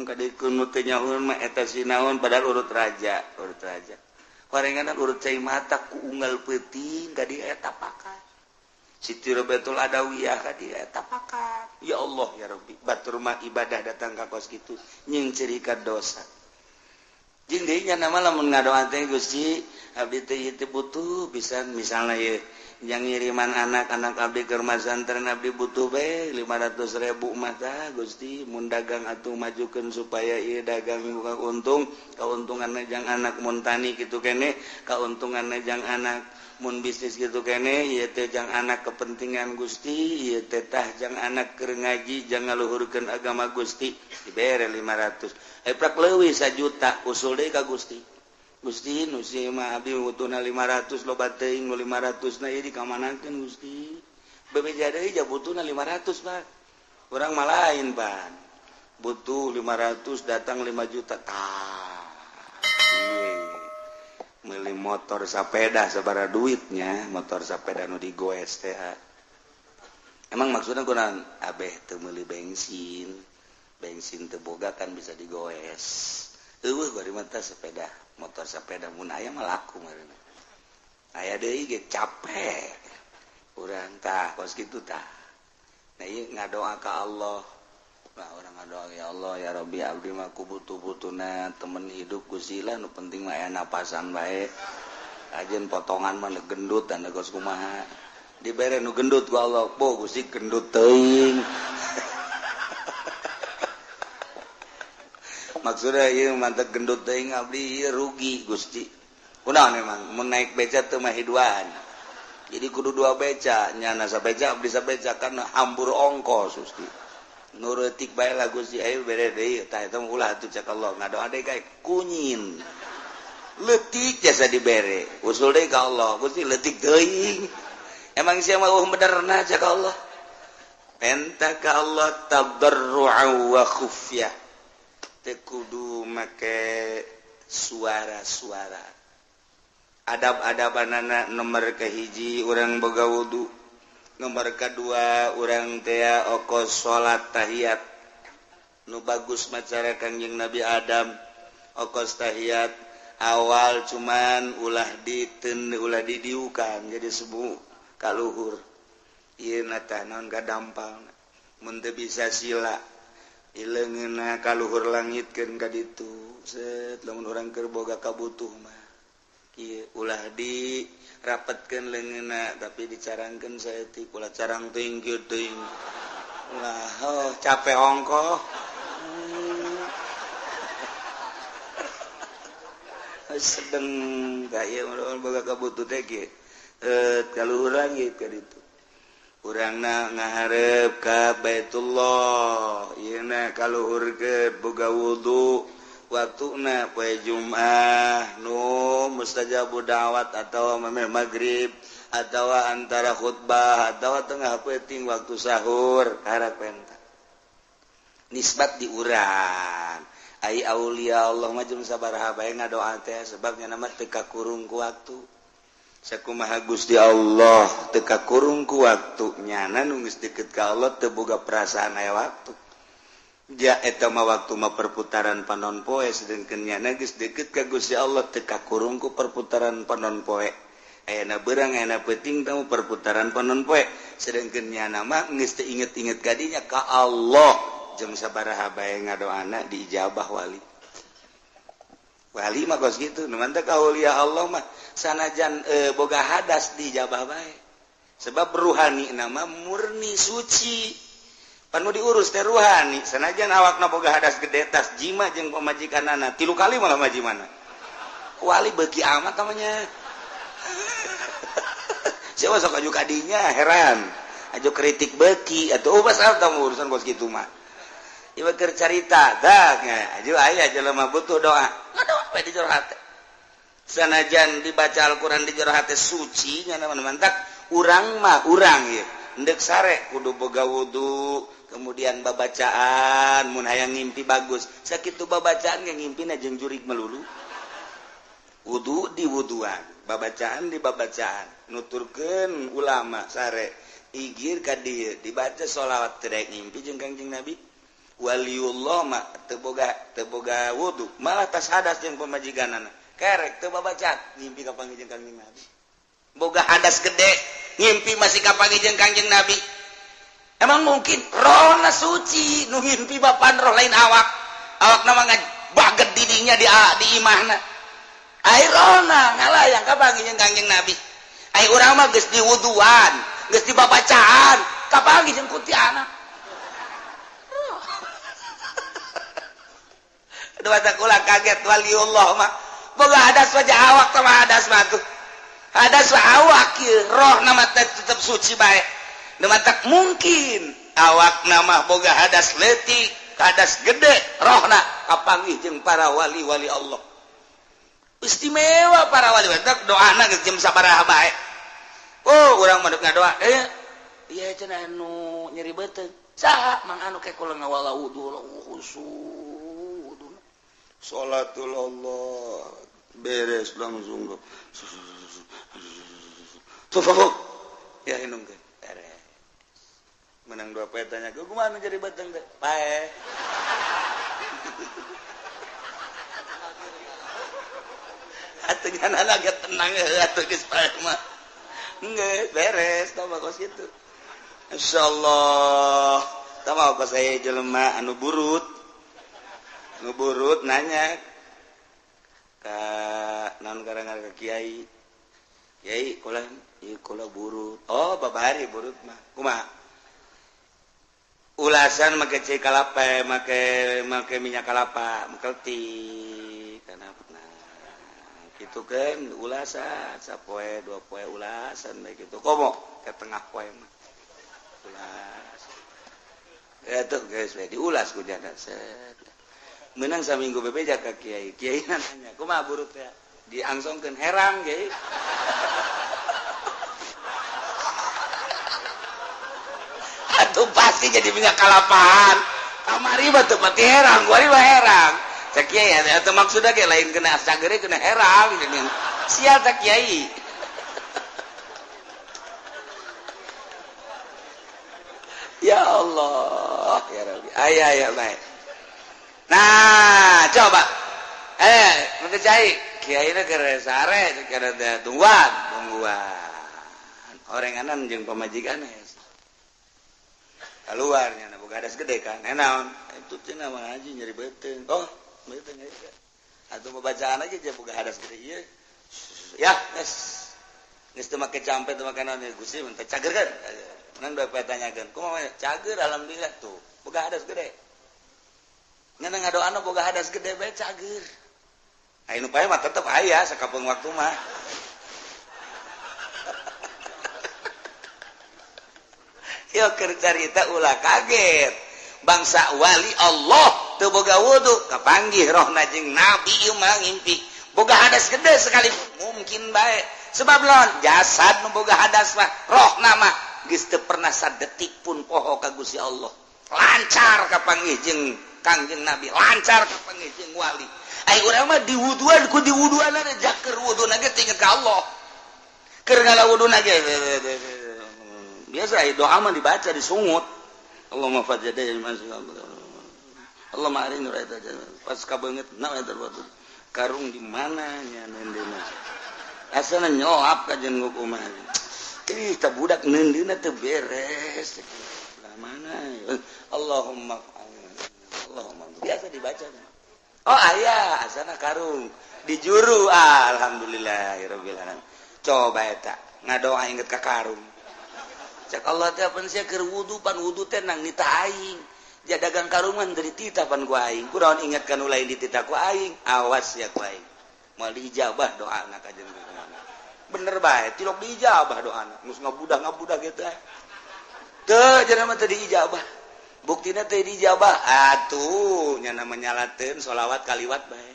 kadikeun nu teu nyaun mah eta sinaon padahal urut raja, urut raja. Horenganan urut cai mata ku unggal peuting ka dieu eta pakat. Siti Robiatul Adawiyah ka dieu eta pakat. Ya Allah ya Rabbi, batur mah ibadah datang ka kos kitu nying cirikan dosa. Jeung deui nya nama lamun ngadoa teh Gusti abdi teh ieu teh butuh pisan misalna ieu yang ngiriman anak-anak abdi ke rumah santren abdi butuh be 500.000 mah tah Gusti mun dagang atuh majukeun supaya ieu dagang buka untung kauntunganna jang anak mun tani kitu keneh kauntunganna jang anak mun bisnis kitu keneh ieu teh jang anak kepentingan Gusti ieu teh tah jang anak keur ngaji jang ngaluhurkeun agama Gusti dibere 500 prak leuwih 1 juta usul deui ka Gusti. Gusti nu si mah abdi butuhna 500 loba teuing nu 500 na ieu dikamanakeun Gusti. Bebeja deui ja butuhna 500 Pak. Urang mah lain Pak. Butuh 500 datang 5 juta. Tah. Meuli motor sapeda sabaraha duitnya, motor sapeda nu digoes teh. Emang maksudna kunaon? Abeh teu meuli bensin. Bensin teu boga kan bisa digoes. Eueuh bari mah teh sepeda. Motor sepeda mun aya mah laku meureun. Aya deui ge capek. Urang tah kos kitu tah. Nah ieu ngadoa ka Allah. Nah urang ngadoa ya Allah ya Rabbi abdi mah ku butuh-butuhna temen hidup Gusti lah nu penting mah aya napasan bae. Ajeun potongan mah nu gendut dan kos kumaha. Dibere nu gendut ku Allah. Bo Gusti gendut teuing. Maksudnya ieu mantep gendut teuing abdi ieu rugi Gusti. Kunaon emang mun naik beca teu mah hiduan. Jadi kudu dua beca, nyana sabeca abdi sabeca kan hambur ongkos Gusti. Nu reutik bae lah Gusti ayo bere deui tah eta ulah atuh cek Allah ngadoa deui kae kunyin. Leutik jasa dibere, usul deui ka Allah Gusti leutik teuing. Emang sia mah eueuh benerna cek Allah. Penta ka Allah tadarru'a wa khufyah. Teu kudu make suara-suara. Adab-adabanana nomor kahiji urang boga wudu, nomor kadua urang teh okos salat tahiyat. Nu bagus macara Kangjeng Nabi Adam okos tahiyat awal cuman ulah diten ulah didiukan jadi sebu kaluhur. Ieu na tah naon kadampal mun teu bisa sila ileungeunna kaluhur langitkeun ka ditu set lamun urang keur boga kabutuh mah kieu ulah di rapetkeun leungeunna tapi dicarangkeun saeutik ulah carang teuing kieu teuing Lah, oh, capek ongkoh. Sedeng kaya boga kabutuh teh kieu. Kaluhuran ieu ka ditu. Urangna ngaharep ka Baitullah, ieu na kaluhurkeun boga wudu, waktuna poe Jumat nu mustajabu da'wat atawa memeh magrib atawa antara khutbah atawa tengah peuting waktu sahur karak penta. Nisbat di urang. Ai aulia Allah mah jeung sabaraha bae ngadoa teh sebab nya mah teu kakurung ku waktu. Sakumaha Gusti Allah teu kakurung ku waktu nyana nu geus deukeut ka Allah teu boga perasaan aya waktu. Ja eta mah waktu mah perputaran panon poe sedengkeun nyana geus deukeut ka Gusti Allah teu kakurung ku perputaran panon poe. Ayana beurang ayana peuting tamu perputaran panon poe sedengkeun nyana mah geus teu inget-inget ka dinya ka Allah. Jeung sabaraha bae ngadoana diijabah wali. Wali mah kos kitu, nu mantep ka aulia Allah mah sanajan boga hadas diijabah bae. Sebab ruhani nama murni suci. Pan nu diurus teh ruhani, sanajan awakna boga hadas gede tas jima jeung pamajikanana, 3 kali malah majimana. Wali beuki amat namanya. Siapa sok aju kadinya heran. Aju kritik beuki atuh pasal tamu urusan kos kitu mah. Ieu keur carita dah aju aya jelema butuh doa ngadoa we di jero hate sanajan dibaca Al-Qur'an di jero hate suci nya mantak urang mah urang ieu endek sare kudu boga wudu kemudian babacaan mun hayang ngimpi bagus sakitu babacaan ge ngimpina jeung jurig melulu wudu di wuduan babacaan di babacaan nuturkeun ulama sare igir ka dieu dibaca sholawat teu daek ngimpi jeung Kangjeng Nabi waliullah mah teu boga wudu malah tas hadas jeung pamajikanana kerek teu babacaan ngimpi ka panggih jeung Kangjeng Nabi boga hadas gede ngimpi masih ka panggih jeung Kangjeng Nabi emang mungkin rohna suci nu ngimpi bapan roh lain awak awakna mah baget didinya di imahna ai rohna ngalayang ka panggih jeung Kangjeng Nabi ai urang mah geus diwuduan geus dibabacaan ka panggih jeung kuntianak. Dua kula kaget waliullah mah boga hadas wajah awak sama hadas mah tuh hadas mah awak ieu roh nama tetep suci bae nu matak mungkin awak nama boga hadas leutik hadas gede rohna kapanggih jeung para wali-wali Allah istimewa para wali matak doana geus jam sabaraha bae. Oh urang mah ngadoa ieu cenah anu nyeri beuteung saha mang anu ke kula ngawala wudu khusyuk sholatul Allah beres langsung ya inungkeun beres menang dua poe tanya kumaha nu jadi beuteung teh pae atuh nyana agak tenang atuh geus pae mah geus beres tah mah kos kitu insyaallah tah mah kos aya jelema anu burut ngeburut nanya ka naon karangan ka kiai kiai kula ieu kula burut oh babari burut mah kumaha ulasan make cai kalapa make minyak kalapa mkelti kana nah kitu kan ulasan sapoe dua poe ulasan bae kitu komo ke tengah poe mah ulas ya tuh geus we diulas ku jana set menang saminggu bebeja ka kiai kiai nanya kumaha burut ya diangsongkeun herang kiai atuh pasti jadi minyak kalapaan kamari mah teu pati herang kuari mah herang cek kiai atuh maksudna ge lain kena sagere kena herang sial cek kiai ya Allah ya Rabbi aya aya bae. Nah, coba. Nanti cai, kiai na keur sare, keur tungguan, tungguan. Orenganan jeung pamajikan keluar nya boga hadas gede kan. Naon? Itu cenah mah haji nyeri beuteung. Oh, beuteung ieu. Atuh babacaan aja je boga hadas gede ieu. Ya, geus. Geus teu make campe teu make naon Gusti mun teh cagerkeun. Menang dua poe tanyakeun, kumaha cager alhamdulillah tuh. Boga hadas gede. Ngan ngadoana boga hadas gede bae cager. Aya nu pae mah tetep aya sakapeung waktu mah. Yo keur carita ulah kaget. Bangsa wali Allah teu boga wudu kapanggih rohna jeung nabi ieu mah ngimpi. Boga hadas gede sekali mungkin bae. Sebab lawan jasad nu boga hadas mah rohna mah geus teu pernah sadetik pun poho ka Gusti Allah. Lancar kapanggih jeung Kangjeng Nabi, lancar kapanggih jeung wali. Ai urang mah diwuduan ku diwuduan jaker wuduna ge inget ka Allah. Keur ngala wuduna ge biasa doa mah dibaca disungut. Allahumma fajjada Allahumma arini pas kabeungeut na eta karung di mana nya neundeuna. Asana nyolap ka jeung kumaha. Ih tah budak neundeuna teu beres. Lah mana? Allahumma Allahumma biasa dibaca. Oh aya asana karung dijuru alhamdulillahirabbil alamin. Coba eta ngadoa inget ka karung. Cak Allah teh pan sia keur wudu pan wudu teh nang nita aing. Ja dagang karungan dari tita pan ku aing. Kunaon inget ka nu lain ditita ku aing. Awas ya ku aing. Moal diijabah doana ka jeung kumaha. Bener bae tilok diijabah doana. Geus ngabudah-ngabudah kitu teh. Teu cenah mah teu diijabah. Buktina teu diijabah. Atuh nya menyalateun sholawat kaliwat bae.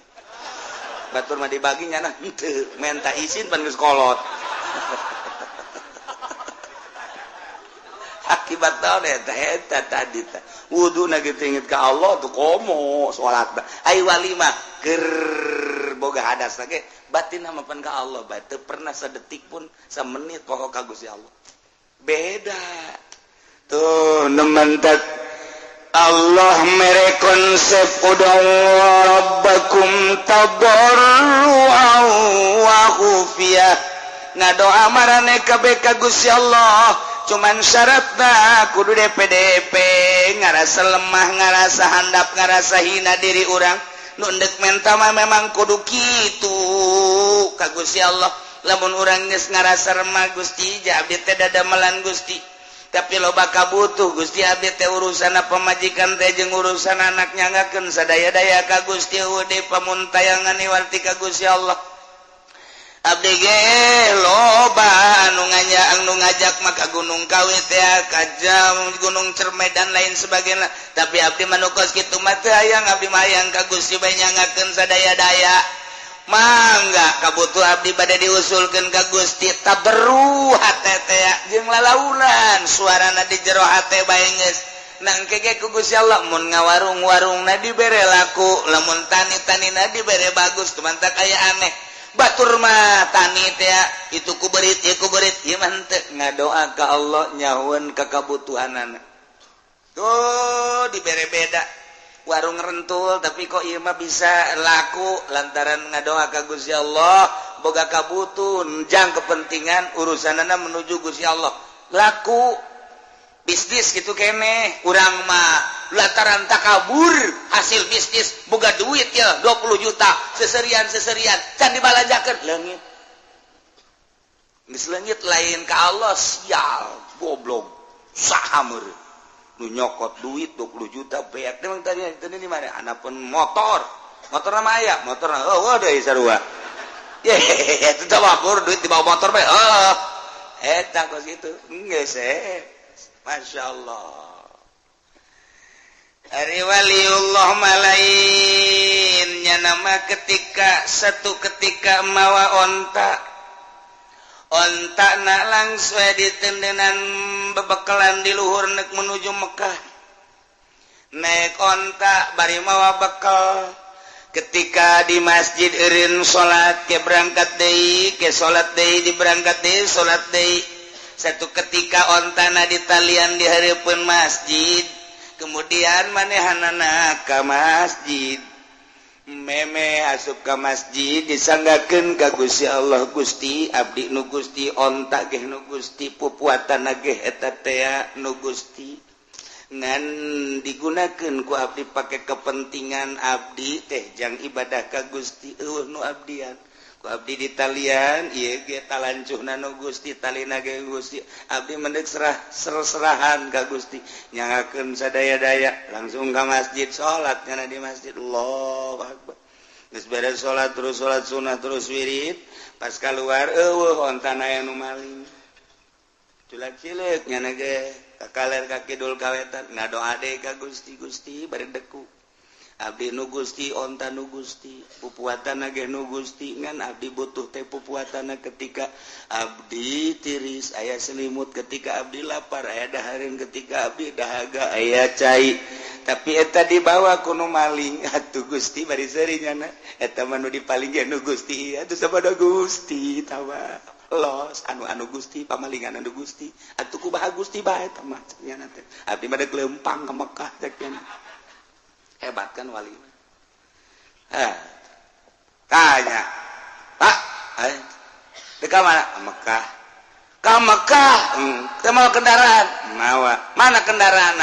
Batur mah dibagi nyana henteu menta izin pan geus kolot. Akibat naon eta eta tadi teh wuduna kitu inget ka Allah tuh komo salat ai wali mah keur boga hadas ge batin mah pan ka Allah bae teu pernah sadetik pun samenit poho ka Gusti Allah. Beda tuh nementet Allah mere konsep ud'u rabbakum tadarruan wa khufiyah. Ngadoa marane kabeh ka Gusti Allah cuman syaratna kudu DPDP ngarasa lemah ngarasa handap ngarasa hina diri urang nu endek menta mah memang kudu kitu ka Gusti Allah. Lamun urang geus ngarasa remah Gusti ja abdi teh dadamelan Gusti tapi loba kabutuh Gusti abdi teh urusan pamajikan teh jeung urusan anak nyangakeun sadaya-daya ka Gusti eueuh deui pamuntayangan iwarti ka Gusti Allah. Abdi ge loba anu nganya anu ngajak maka Gunung Kawi teh ka jam Gunung Cermai dan lain sebagainya tapi abdi mah nu kos kitu mah teu hayang abdi mah hayang ka Gusti bae nyangakeun sadaya-daya. Mangga kabutuh abdi bade diusulkeun ka Gusti taberru hate teh jeung lalaunan suarana di jero hate bae geus nangke ge ku Gusti Allah mun ngawarung-warungna dibere laku lamun tani-tanina dibere bagus tumantak aya aneh. Batur mah tani teh itu ku berit ieu ku berit ieu mah henteu ngadoa ka Allah nyahueun ka kabutuhanana. Tuh dibere beda warung rentul tapi kok ieu mah bisa laku lantaran ngadoa ka Gusti Allah boga kabutuhan jang kepentingan urusanana menuju Gusti Allah laku bisnis gitu keneh urang mah lantaran takabur hasil bisnis boga duit ya 20 juta seserian-seserian can dibalanjakeun leungit geus leungit lain ka Allah sial goblok saha meureun nu nyokot duit 20 juta beak emang tadi tadi di mana anapun motor motor mah aya motor oh deui sarua ye itu tawakkur duit dibawa motor bae oh eta kos kitu geus Masya Allah. Ari waliullah malainnya nama ketika satu ketika mawa onta onta nak langsung ditendenan bebekalan di luhur nek menuju Mekah naik onta bari mawa bekal ketika di masjid eureun salat ke berangkat deui ke salat deui di berangkat deui salat deui. Satu ketika ontana ditalian di hareupeun masjid kemudian manehanana ka masjid meme asup ka masjid disanggakeun ka Gusti Allah Gusti abdi nu Gusti onta geh nu Gusti pupuatana geh eta tea nu Gusti ngan digunakeun ku abdi pake kepentingan abdi teh jang ibadah ka Gusti eueuh nu abdian. Ku abdi ditalian ieu ge talancuhna nu Gusti, talina ge Gusti. Abdi mendek serah serahan ka Gusti, nyangakeun sadaya-daya langsung ka masjid, salat nyana di masjid. Allahu akbar. Geus beres salat terus salat sunah terus wirid, pas keluar eueuh ontana aya nu maling. Culak cileuk nyana ge ka kaler ka kidul ka wetan ngadoa deui ka Gusti. Gusti bari deku. Abdi nu Gusti, onta nu Gusti, pupuatan ge nu Gusti, ngan abdi butuh teh pupuatan ketika abdi tiris aya selimut, ketika abdi lapar aya dahareun, ketika abdi dahaga aya cai. Tapi eta dibawa ku nu maling atuh Gusti bari seuri nyana eta mah nu dipaling ge nu Gusti atuh sabodo Gusti tawa los anu-anu Gusti pamalingan anu Gusti atuh kumaha Gusti bae eta mah nyana teh abdi mah deuk leumpang ka Mekah cek nyana. Hebat kan wali. Hah. Tanya, Pak, deka mana? Ke Mekah. Ke Mekah. Teu mawa kendaraan? Mawa. Mana kendaraan?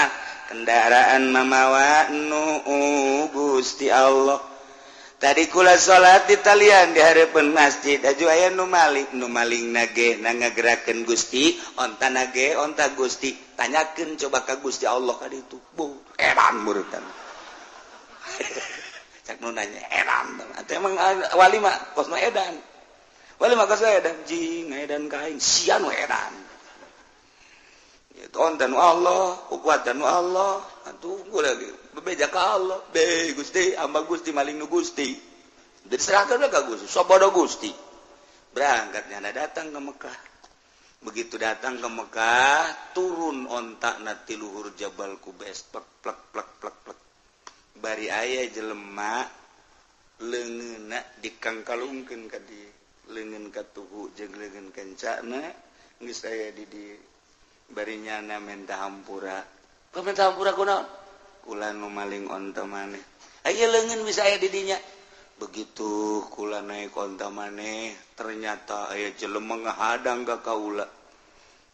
Kendaraan mamawa nu Gusti Allah. Tadi kula salat di talian di hareupeun masjid, aju aya nu maling, nu maling nage na ngagerakeun Gusti, onta nage onta Gusti. Tanyakeun coba ka Gusti Allah ka ditu. Bu, edan murutan. Cak nu nanya edan atuh emang wali mah kosna edan. Wali mah kosna edan jing edan ka aing sia nu edan. Itu onta nu Allah, kuatan nu Allah, atuh gua lagi bebeja ka Allah. Be Gusti, hamba Gusti maling nu Gusti. Diserahkeun ka Gusti, sabodo Gusti. Berangkat nyana datang ke Mekah. Begitu datang ke Mekah, turun ontakna ti luhur Jabal Kubes, plek plek plek plek plek. Bari aya jelema leungeunna dikangkalungkeun ka dieu, leungeun katuhu jeung leungeun kencana geus aya di dieu. Bari nyana menta hampura. Kau menta hampura kunaon? Kula nu maling onta maneh. Aya leungeun bisa aya di dinya. Begitu kula naik onta maneh, ternyata aya jelema ngahadang ka kaula.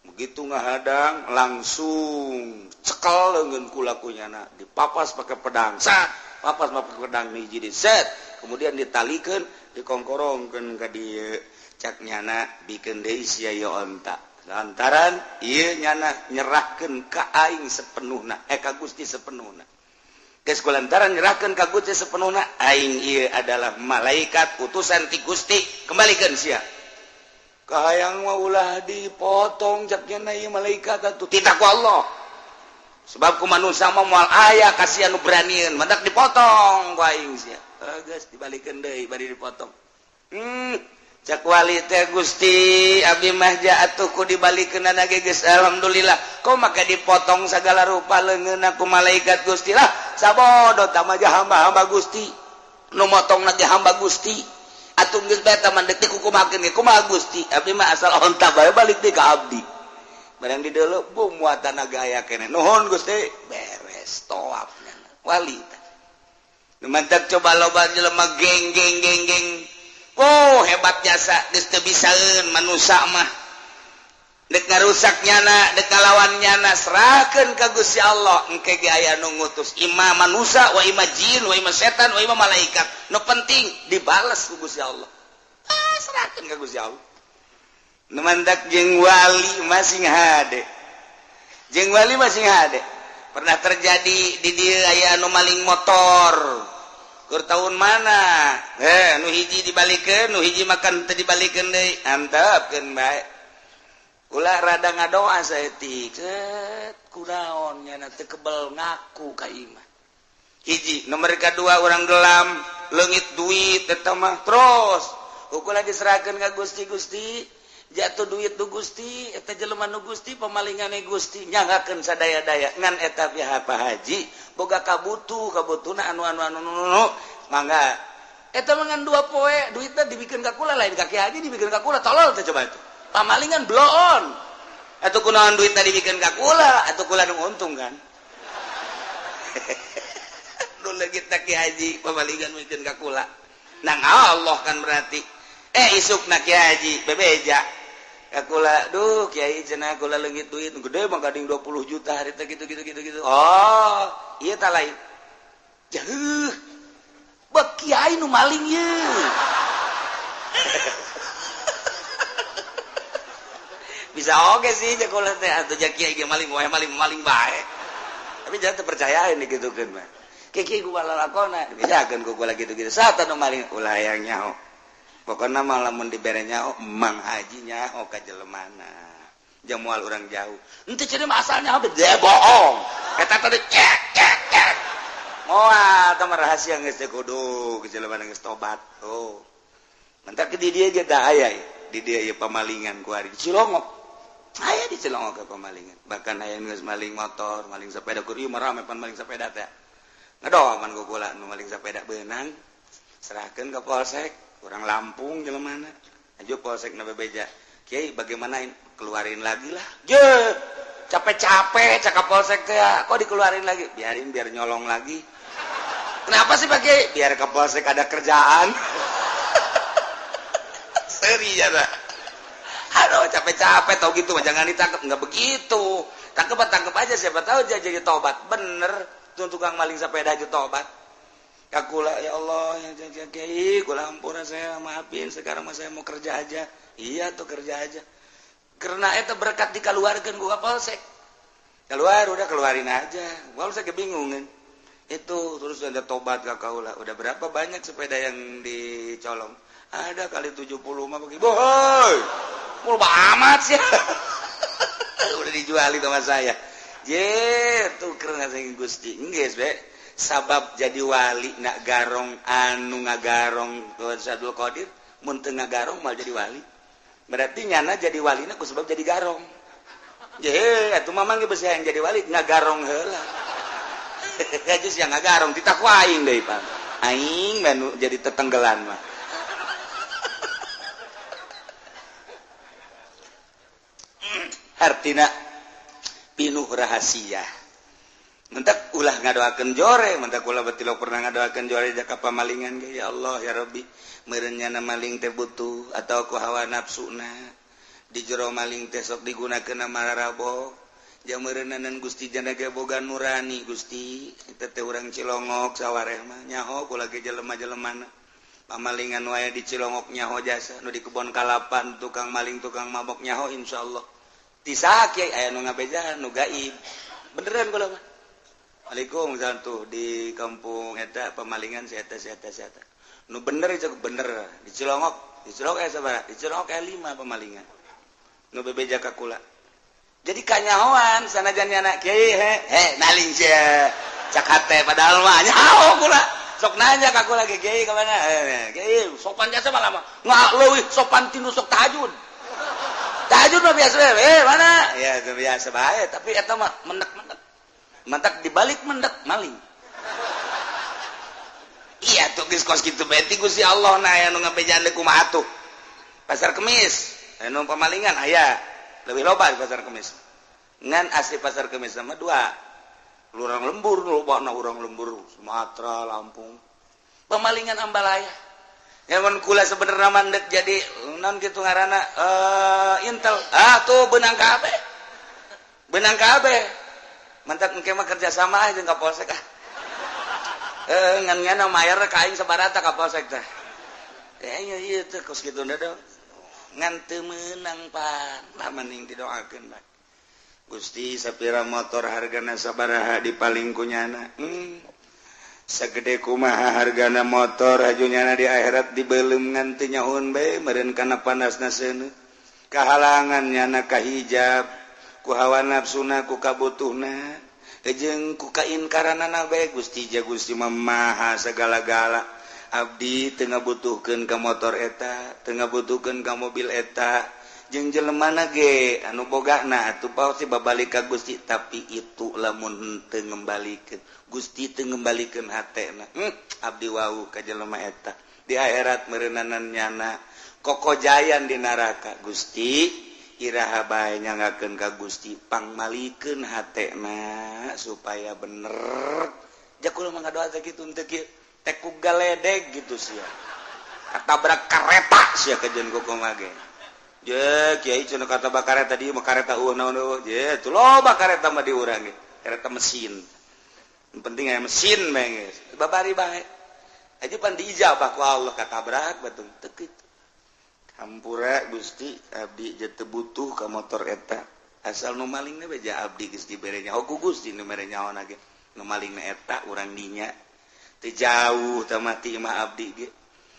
Begitu ngahadang langsung cekel leungeun kula ku nyana, dipapas pakai pedang. Sat, papas pakai pedang hiji di set, kemudian ditalikeun, dikongkorongkeun ka dieu. Cak nyana bikeun deui sia ieu onta. Lantaran ieu nyana nyerahkeun ka aing sepenuhna, ka Gusti sepenuhna. Geus kulantaran nyerahkeun ka Gusti sepenuhna, aing ieu adalah malaikat utusan ti Gusti, kembalikeun sia. Kahayang mah ulah dipotong cak nyana ieu malaikat atuh titah ku Allah. Sebab ku manusia mah moal aya kasihan nu beranieun, mantak dipotong ku aing sia. Geus dibalikeun deui bari dipotong. Cak wali teh Gusti abdi mah atuh ku dibalikeunana ge geus alhamdulillah. Kok make dipotong sagala rupa leungeunna ku malaikat Gusti lah. Sabodo tah mah hamba-hamba Gusti. Nu motongna ge hamba Gusti. Atuh geus bae tah mah deuk dikukumakeun ge kumaha Gusti. Abdi mah asal onta bae balik deui ka abdi. Barang di deuleu bum muatan naga aya keneh. Nuhun Gusti, beres tawafna. Wali tah. Nu mantak coba loba jelema geng geng geng geng. Oh hebat jasa geus teu bisaeun manusa mah. Dek ngarusak nyana, dek ngalawan nyana, serahkeun ka Gusti Allah. Engke ge aya nu ngutus ima manusa wa ima jin wa ima setan wa ima malaikat. Nu penting dibales ku Gusti Allah. Ah, serahkeun ka Gusti Allah. Nu mantak jeung wali masing hade. Jeung wali masing hade. Pernah terjadi di dieu aya nu maling motor. Keur tahun mana? Nu hiji dibalikeun, nu hiji makan teu dibalikeun deui. Antepkeun bae. Ulah rada ngadoa saeutik. Set kunaon nyana teu kebel ngaku ka imah. Hiji, nomor kadua urang gelam, leungit duit eta mah terus. Ukur diserahkeun ka Gusti, Gusti jatuh duit nu Gusti, eta jelema nu Gusti, pemalingane Gusti, nyangakeun sadaya-daya ngan eta pihak Pak Haji boga kabutuh, kabutuhna anu anu anu anu mangga. Eta mah ngan 2 poe duitna dibikeun ka kula, lain ka Ki Haji dibikeun ka kula, tolol teh coba itu. Pamalingan bloon. Atuh kunaon duitna dibikeun ka kula, atuh kula nu untung kan. Nu leungit Ki Haji pamalingan mikeun ka kula. Nang Allah kan berarti. Isukna Ki Haji bebeja. Ka kula, duh kiai cenah kula leungit duit gede mah gading 20 juta hari teh gitu gitu gitu gitu. Oh, ieu tah lain. Jauh. Bek kiai nu maling ye. Bisa oge sih jagola teh atuh kiai ge maling wae maling bae. Tapi jangan terpercayain digitukeun mah. Kiai ku lalakona dibejakeun ku kula gitu-gitu. Saat anu maling ulah hayang nyaho. Pokona mah lamun dibere nyaho Mang Haji nyaho ka jelemana. Jamual urang jauh. Henteu cenah mah asalnya bede bohong. Eta tadi cek cek cek. Moal tah rahasia geus teh kudu jelemana geus tobat. Oh. Mentak di dieu ge da aya di dieu ieu pamalingan ku ari Cilongok. Aya di Cilongok ke pamalingan. Bahkan aya geus maling motor, maling sepeda kur ieu mah rame pan maling sepeda teh. Ngadoman ku kula nu maling sepeda beunang. Serahkeun ka polsek, urang Lampung jelemana. Aju polsek na bebeja. Kiai bagaimana keluarin lagi lah. Je, capek-capek cakap polsek teh, kok dikeluarin lagi? Biarin biar nyolong lagi. Kenapa sih Pak Kiai? Biar ke polsek ada kerjaan. Seri ya dah. Aduh capek-capek tau gitu jangan ditangkap, nggak begitu. Tangkep aja siapa tahu dia jadi tobat. Bener, tuh tukang maling sepeda aja tobat. Kakula ya Allah, ya Kiai, kula ampura saya maafin, sekarang mah saya mau kerja aja. Iya tuh kerja aja. Karena itu berkat dikeluarkan gua polsek. Keluar udah keluarin aja. Polsek kebingungan. Itu terus ada tobat ka kaula. Udah berapa banyak sepeda yang dicolong? Ada kali 70 mah begitu. Bohoi. Mul amat sih. Udah dijualin sama saya. Je, tuh karena saya Gusti. Geus be. Sabab jadi wali nak garong anu ngagarong Abdul Qadir, mun teu ngagarong mal jadi wali. Berarti nyana jadi walina ku sebab jadi garong. Je, atuh mamang ge beusi hayang jadi wali ngagarong heula. Geus yang ngagarong titah ku aing deui pan. Aing mah jadi tetenggelan mah. Artina pinuh rahasia. Mentak ulah ngadoakeun jore, mentak ulah batilok pernah ngadoakeun jore jaka pamalingan ge ya Allah ya Rabbi, meureun nyana maling teh butuh atau ku hawa nafsuna. Di jero maling teh sok digunakeun mararabo. Jang meureunanan Gusti jana ge boga nurani Gusti, eta teh urang Cilongok sawareh mah nyaho kula ge jelema-jelemana. Pamalingan wae di Cilongok nyaho jasa, nu di kebon kalapan tukang maling tukang mabok nyaho insyaallah. Ti saha kiai aya nu ngabejaan nu gaib. Beneran kula mah. Waalaikumsalam tuh di kampung eta pemalingan si eta si eta si eta. Nu bener itu bener di Cilongok aya sabaraha? Di Cilongok aya 5 pemalingan. Nu bebeja ka kula. Jadi kanyahoan sanajan nyana kiai he maling sia. Cak hate padahal mah nyaho kula. Sok nanya ka kula ge kiai ka mana? Kiai sopan jasa mah lama. Nggak leuwih sopan tinu sok tahajud. Tahajud mah biasa mana? Ya itu biasa bae tapi eta mah menek-menek. Mantak dibalik mendak maling. Iya tuh geus kos kitu bae ti Gusti Allah na aya nu ngabejaan deui kumaha atuh. Pasar Kemis aya nu pamalingan aya. Leuwih loba di Pasar Kemis. Ngan asli Pasar Kemis sama dua. Urang lembur lobana urang lembur Sumatera, Lampung. Pemalingan ambalaya. Ya mun kula sebenarnya mandek jadi naon kitu ngaranna Intel. Ah tuh beunang kabeh. Beunang kabeh. Mantak engke mah kerja sama aja jeung ka polsek ah. Ngan ngana mayar ka aing sabarata ka polsek teh. Ieu ieu teh kos kitu da ngan teu meunang pan. Lah mending didoakeun bae. Gusti sapira motor hargana sabaraha dipaling ku nyana. Sagede kumaha hargana motor haju nyana di akhirat dibeuleum ngan teu nyahoun bae meureun kana panasna seuneu. Kahalangan nyana ka hijab. Ku hawa nafsuna ku kabutuhna jeung ku kainkaranana bae Gusti ja Gusti mah maha sagala-gala abdi teu ngabutuhkeun ka motor eta teu ngabutuhkeun ka mobil eta jeung jelemana ge anu bogana atuh pasti babalik ka Gusti tapi itu lamun teu ngembalikeun Gusti teu ngembalikeun hatena abdi wau ka jelema eta di akhirat meureunanan nyana kokojayan di neraka Gusti iraha bae nyangakeun ka Gusti pangmalikeun hatena supaya bener. Ja kula mah ngadoa teh kitu teu kieu teh ku galedeg gitu sia. Katabrak kareta sia kajeun kumaha ge. Je kiai cenah katabrak kareta di mah kareta eueuh naon eueuh. Je tuh loba kareta mah di urang ge. Kareta mesin. Yang penting aya mesin bae geus. Babari bae. Aja pan diijabah ku Allah katabrak batung teu kitu. Hampura Gusti abdi teu butuh ka motor eta. Asal nu malingna beja abdi geus dibere nyaho ku Gusti nu mere nyaho ge. Nu malingna eta urang dinya. Teu jauh tah mati mah abdi ge.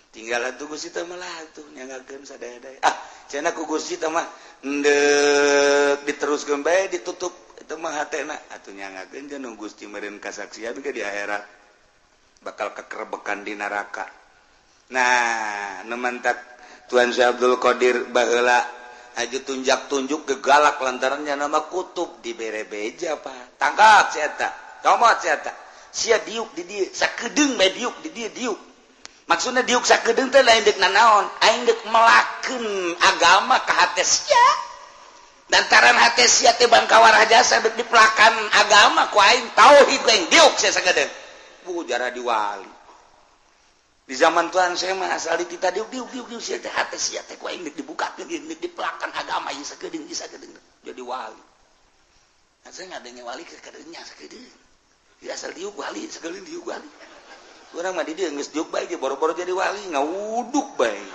Tinggal atuh Gusti teh mah atuh nyanggakeun sadaya-daya. Ah, cenah ku Gusti teh mah endek diteruskeun bae ditutup itu mah hatena atuh nyanggakeun jeung Gusti meureun kasaksian ge di akhirat bakal kekerebekan di neraka. Nah, nu mantak Tuan Syekh Abdul Qadir baheula aju tunjak-tunjuk gegalak lantarannya nama kutub dibere beja pak. Tangkap si eta, comot si eta. Sia diuk di dieu, sakedeung bae diuk di dieu diuk. Maksudnya diuk sakedeung teh lain deuk nanaon, aing deuk melakeun agama ka hate sia. Lantaran hate sia teh bangkawarah jasa deuk dipelakan agama ku aing tauhid aing diuk sia sakedeung. Bu jarah diwali. Di zaman Tuhan saya mah asal ditita diuk diuk diuk diuk sia teh hate sia teh ku aing deuk dibukakeun deuk dipelakan agama ieu sakedeung ieu sakedeung jadi wali. Nah, saya ngadenge wali ke kadeungnya sakedeung. Di asal diuk wali sakedeung diuk wali. Urang mah di dieu geus diuk bae ge boro-boro jadi wali ngawuduk bae.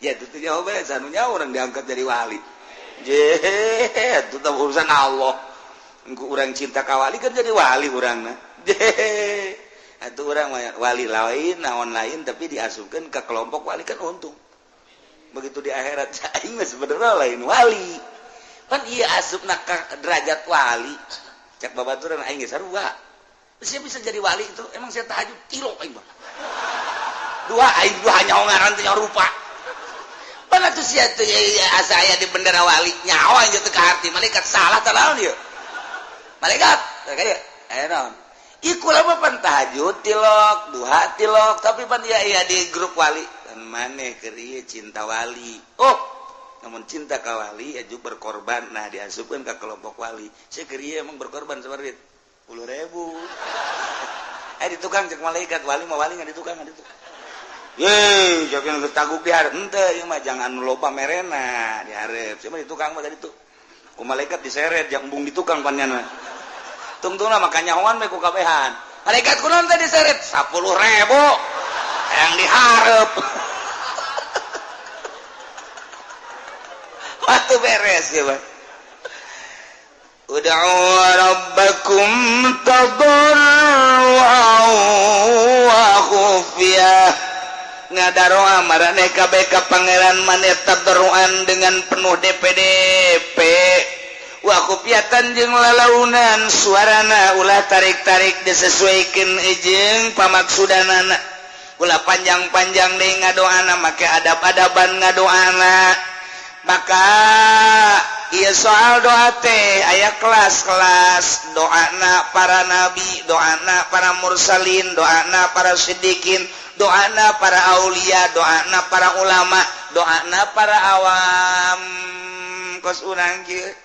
Ya itu teh nyaho bae sanunya urang diangkat jadi wali. Je, itu teh urusan Allah. Engku urang cinta ka wali kan jadi wali urangna. Je, atuh urang wali lain naon lain tapi diasupkeun ka kelompok wali kan untung. Begitu di akhirat aing mah sebenarnya lain wali. Pan ieu asupna ka derajat wali. Cek babaturan aing ge sarua. Saya bisa jadi wali itu emang saya tahajud tilo aing mah. Dua aing dua nyaho ngaran teh nyaho rupa. Pan atuh sia teh asa aya di bendera wali nyaho aing teh ka harti malaikat salah tah naon ieu. Malaikat kaya aya naon. Ieu kula mah pan tahajud tilok, duha tilok, tapi pan ieu aya di grup wali. Pan maneh keur ieu cinta wali. Oh, namun cinta ka wali aju berkorban nah diasupkeun ka kelompok wali. Sia keur ieu emang berkorban sabar duit 10.000. Di tukang cek malaikat wali mah wali nggak di tukang nggak di tukang. Ye, jangan taguk di hareup henteu ieu mah jangan loba merena di hareup. Sia mah di tukang mah tadi tuh. Ku malaikat diseret jang embung di tukang pannyana. Tungtungna maka nyahoan we ku kabehan. Malaikat kunaon teh diseret 10.000. Yang di hareup. Waktu beres ya, Pak. Ud'u rabbakum tadarru'an wa khufyah. Ngadaroa maraneh kabeh ka pangeran maneh tadarruan dengan penuh DPDP. Wa khufyatan jeung lalaunan suarana ulah tarik-tarik disesuaikeun jeung pamaksudanana. Ulah panjang-panjang deui ngadoana make adab-adaban ngadoana. Maka iya soal doa teh aya kelas-kelas doana para nabi, doana para mursalin, doana para siddiqin, doana para aulia, doana para ulama, doana para awam. Kos urang kieu.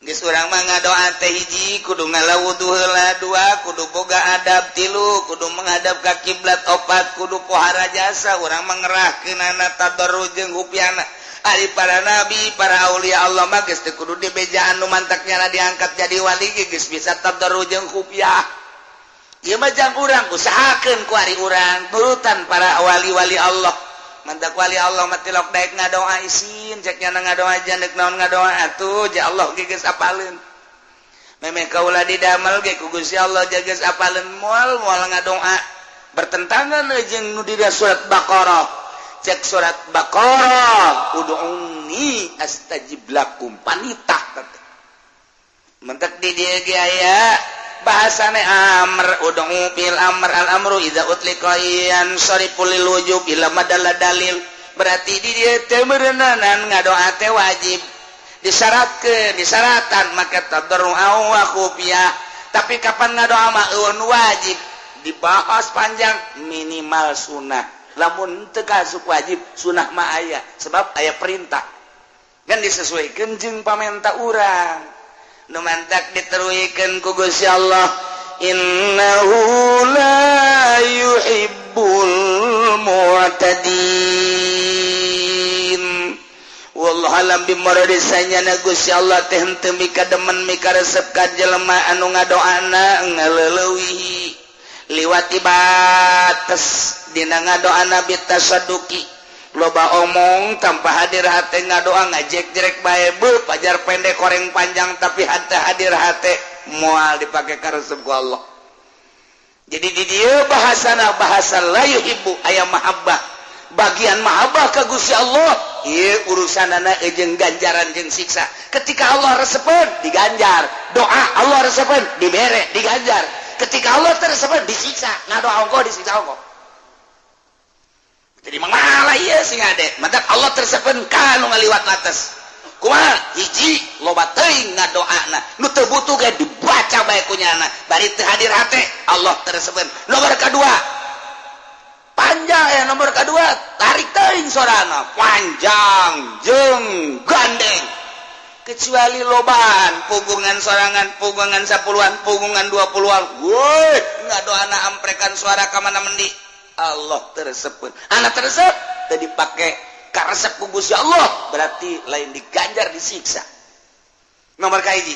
Geus urang mah ngadoa teh hiji kudu ngalawudu heula, dua kudu boga adab, tilu kudu menghadap ka kiblat, opat kudu pohara jasa urang mah ngerahkeunana tadarru jeung hupiana. Ari para nabi, para aulia Allah mah geus teu kudu dibejaan nu mantaknya diangkat jadi wali ge geus bisa tadarru jeung hupiah. Ieu mah jang urang usahakeun ku ari urang turutan para wali-wali Allah. Mantak wali Allah mah tilok daek ngadoa isin cek nya ngadoa jan deuk naon ngadoa atuh ja Allah ge geus apaleun. Memeh kaula didamel ge ku Gusti Allah ja geus apaleun moal moal ngadoa bertentangan jeung nu di surat Baqarah. Cek surat Baqarah ud'uni astajib lakum panitah. Mentek di dieu ge aya bahasane amr ud'u bil amr al amru idza utliqa yansarifu lil wujub ila madalla dalil. Berarti di dieu teh meureunanan ngadoa teh wajib disyaratkeun disaratan maka tadarru'an wa khufiyah. Tapi kapan ngadoa mah eueun wajib dibahas panjang minimal sunah. Lamun teu kasup wajib sunah mah aya sebab aya perintah kan disesuaikan jeung pamenta urang. Nu mantak diteruikeun ku Gusti Allah innahu la yuhibbul mu'tadin. Wallahu alam bimuradi sanyana Gusti Allah teh henteu mika demen mika resep ka jelema anu ngadoana ngaleuleui liwati batas dina ngadoa nabi tasadduqi loba omong tanpa hadir hate ngadoa ngajek-jerek bae beuh pajar pendek koreng panjang tapi hate hadir hate moal dipake karesep ku Allah. Jadi di dieu bahasana bahasa la yuhibbu aya mahabbah, bagian mahabbah ka Gusti Allah ieu urusanana jeung ganjaran jeung siksa. Ketika Allah resepeun diganjar, doa Allah resepeun dibere diganjar. Ketika Allah teresepeun disiksa, ngadoa ongkoh disiksa ongkoh. Jadi mangala ieu sing ade, matak Allah tersepen ka nu ngaliwat atas. Kumaha? Hiji loba teuing ngadoana, nu teu butuh ge dibaca bae ku nyana, bari teu hadir hate Allah tersepen. Nomor kadua panjang ya, nomor kadua tarik teuing sorana panjang jeung gandeng. Kecuali lobaan pugungan sorangan, pugungan 10-an, pugungan 20-an. Woi, ngadoana amprekan suara ka mana mendi. Allah tersebut anak tersebut tadi pakai karesep ku Gusti Allah berarti lain diganjar disiksa. Nomor kahiji.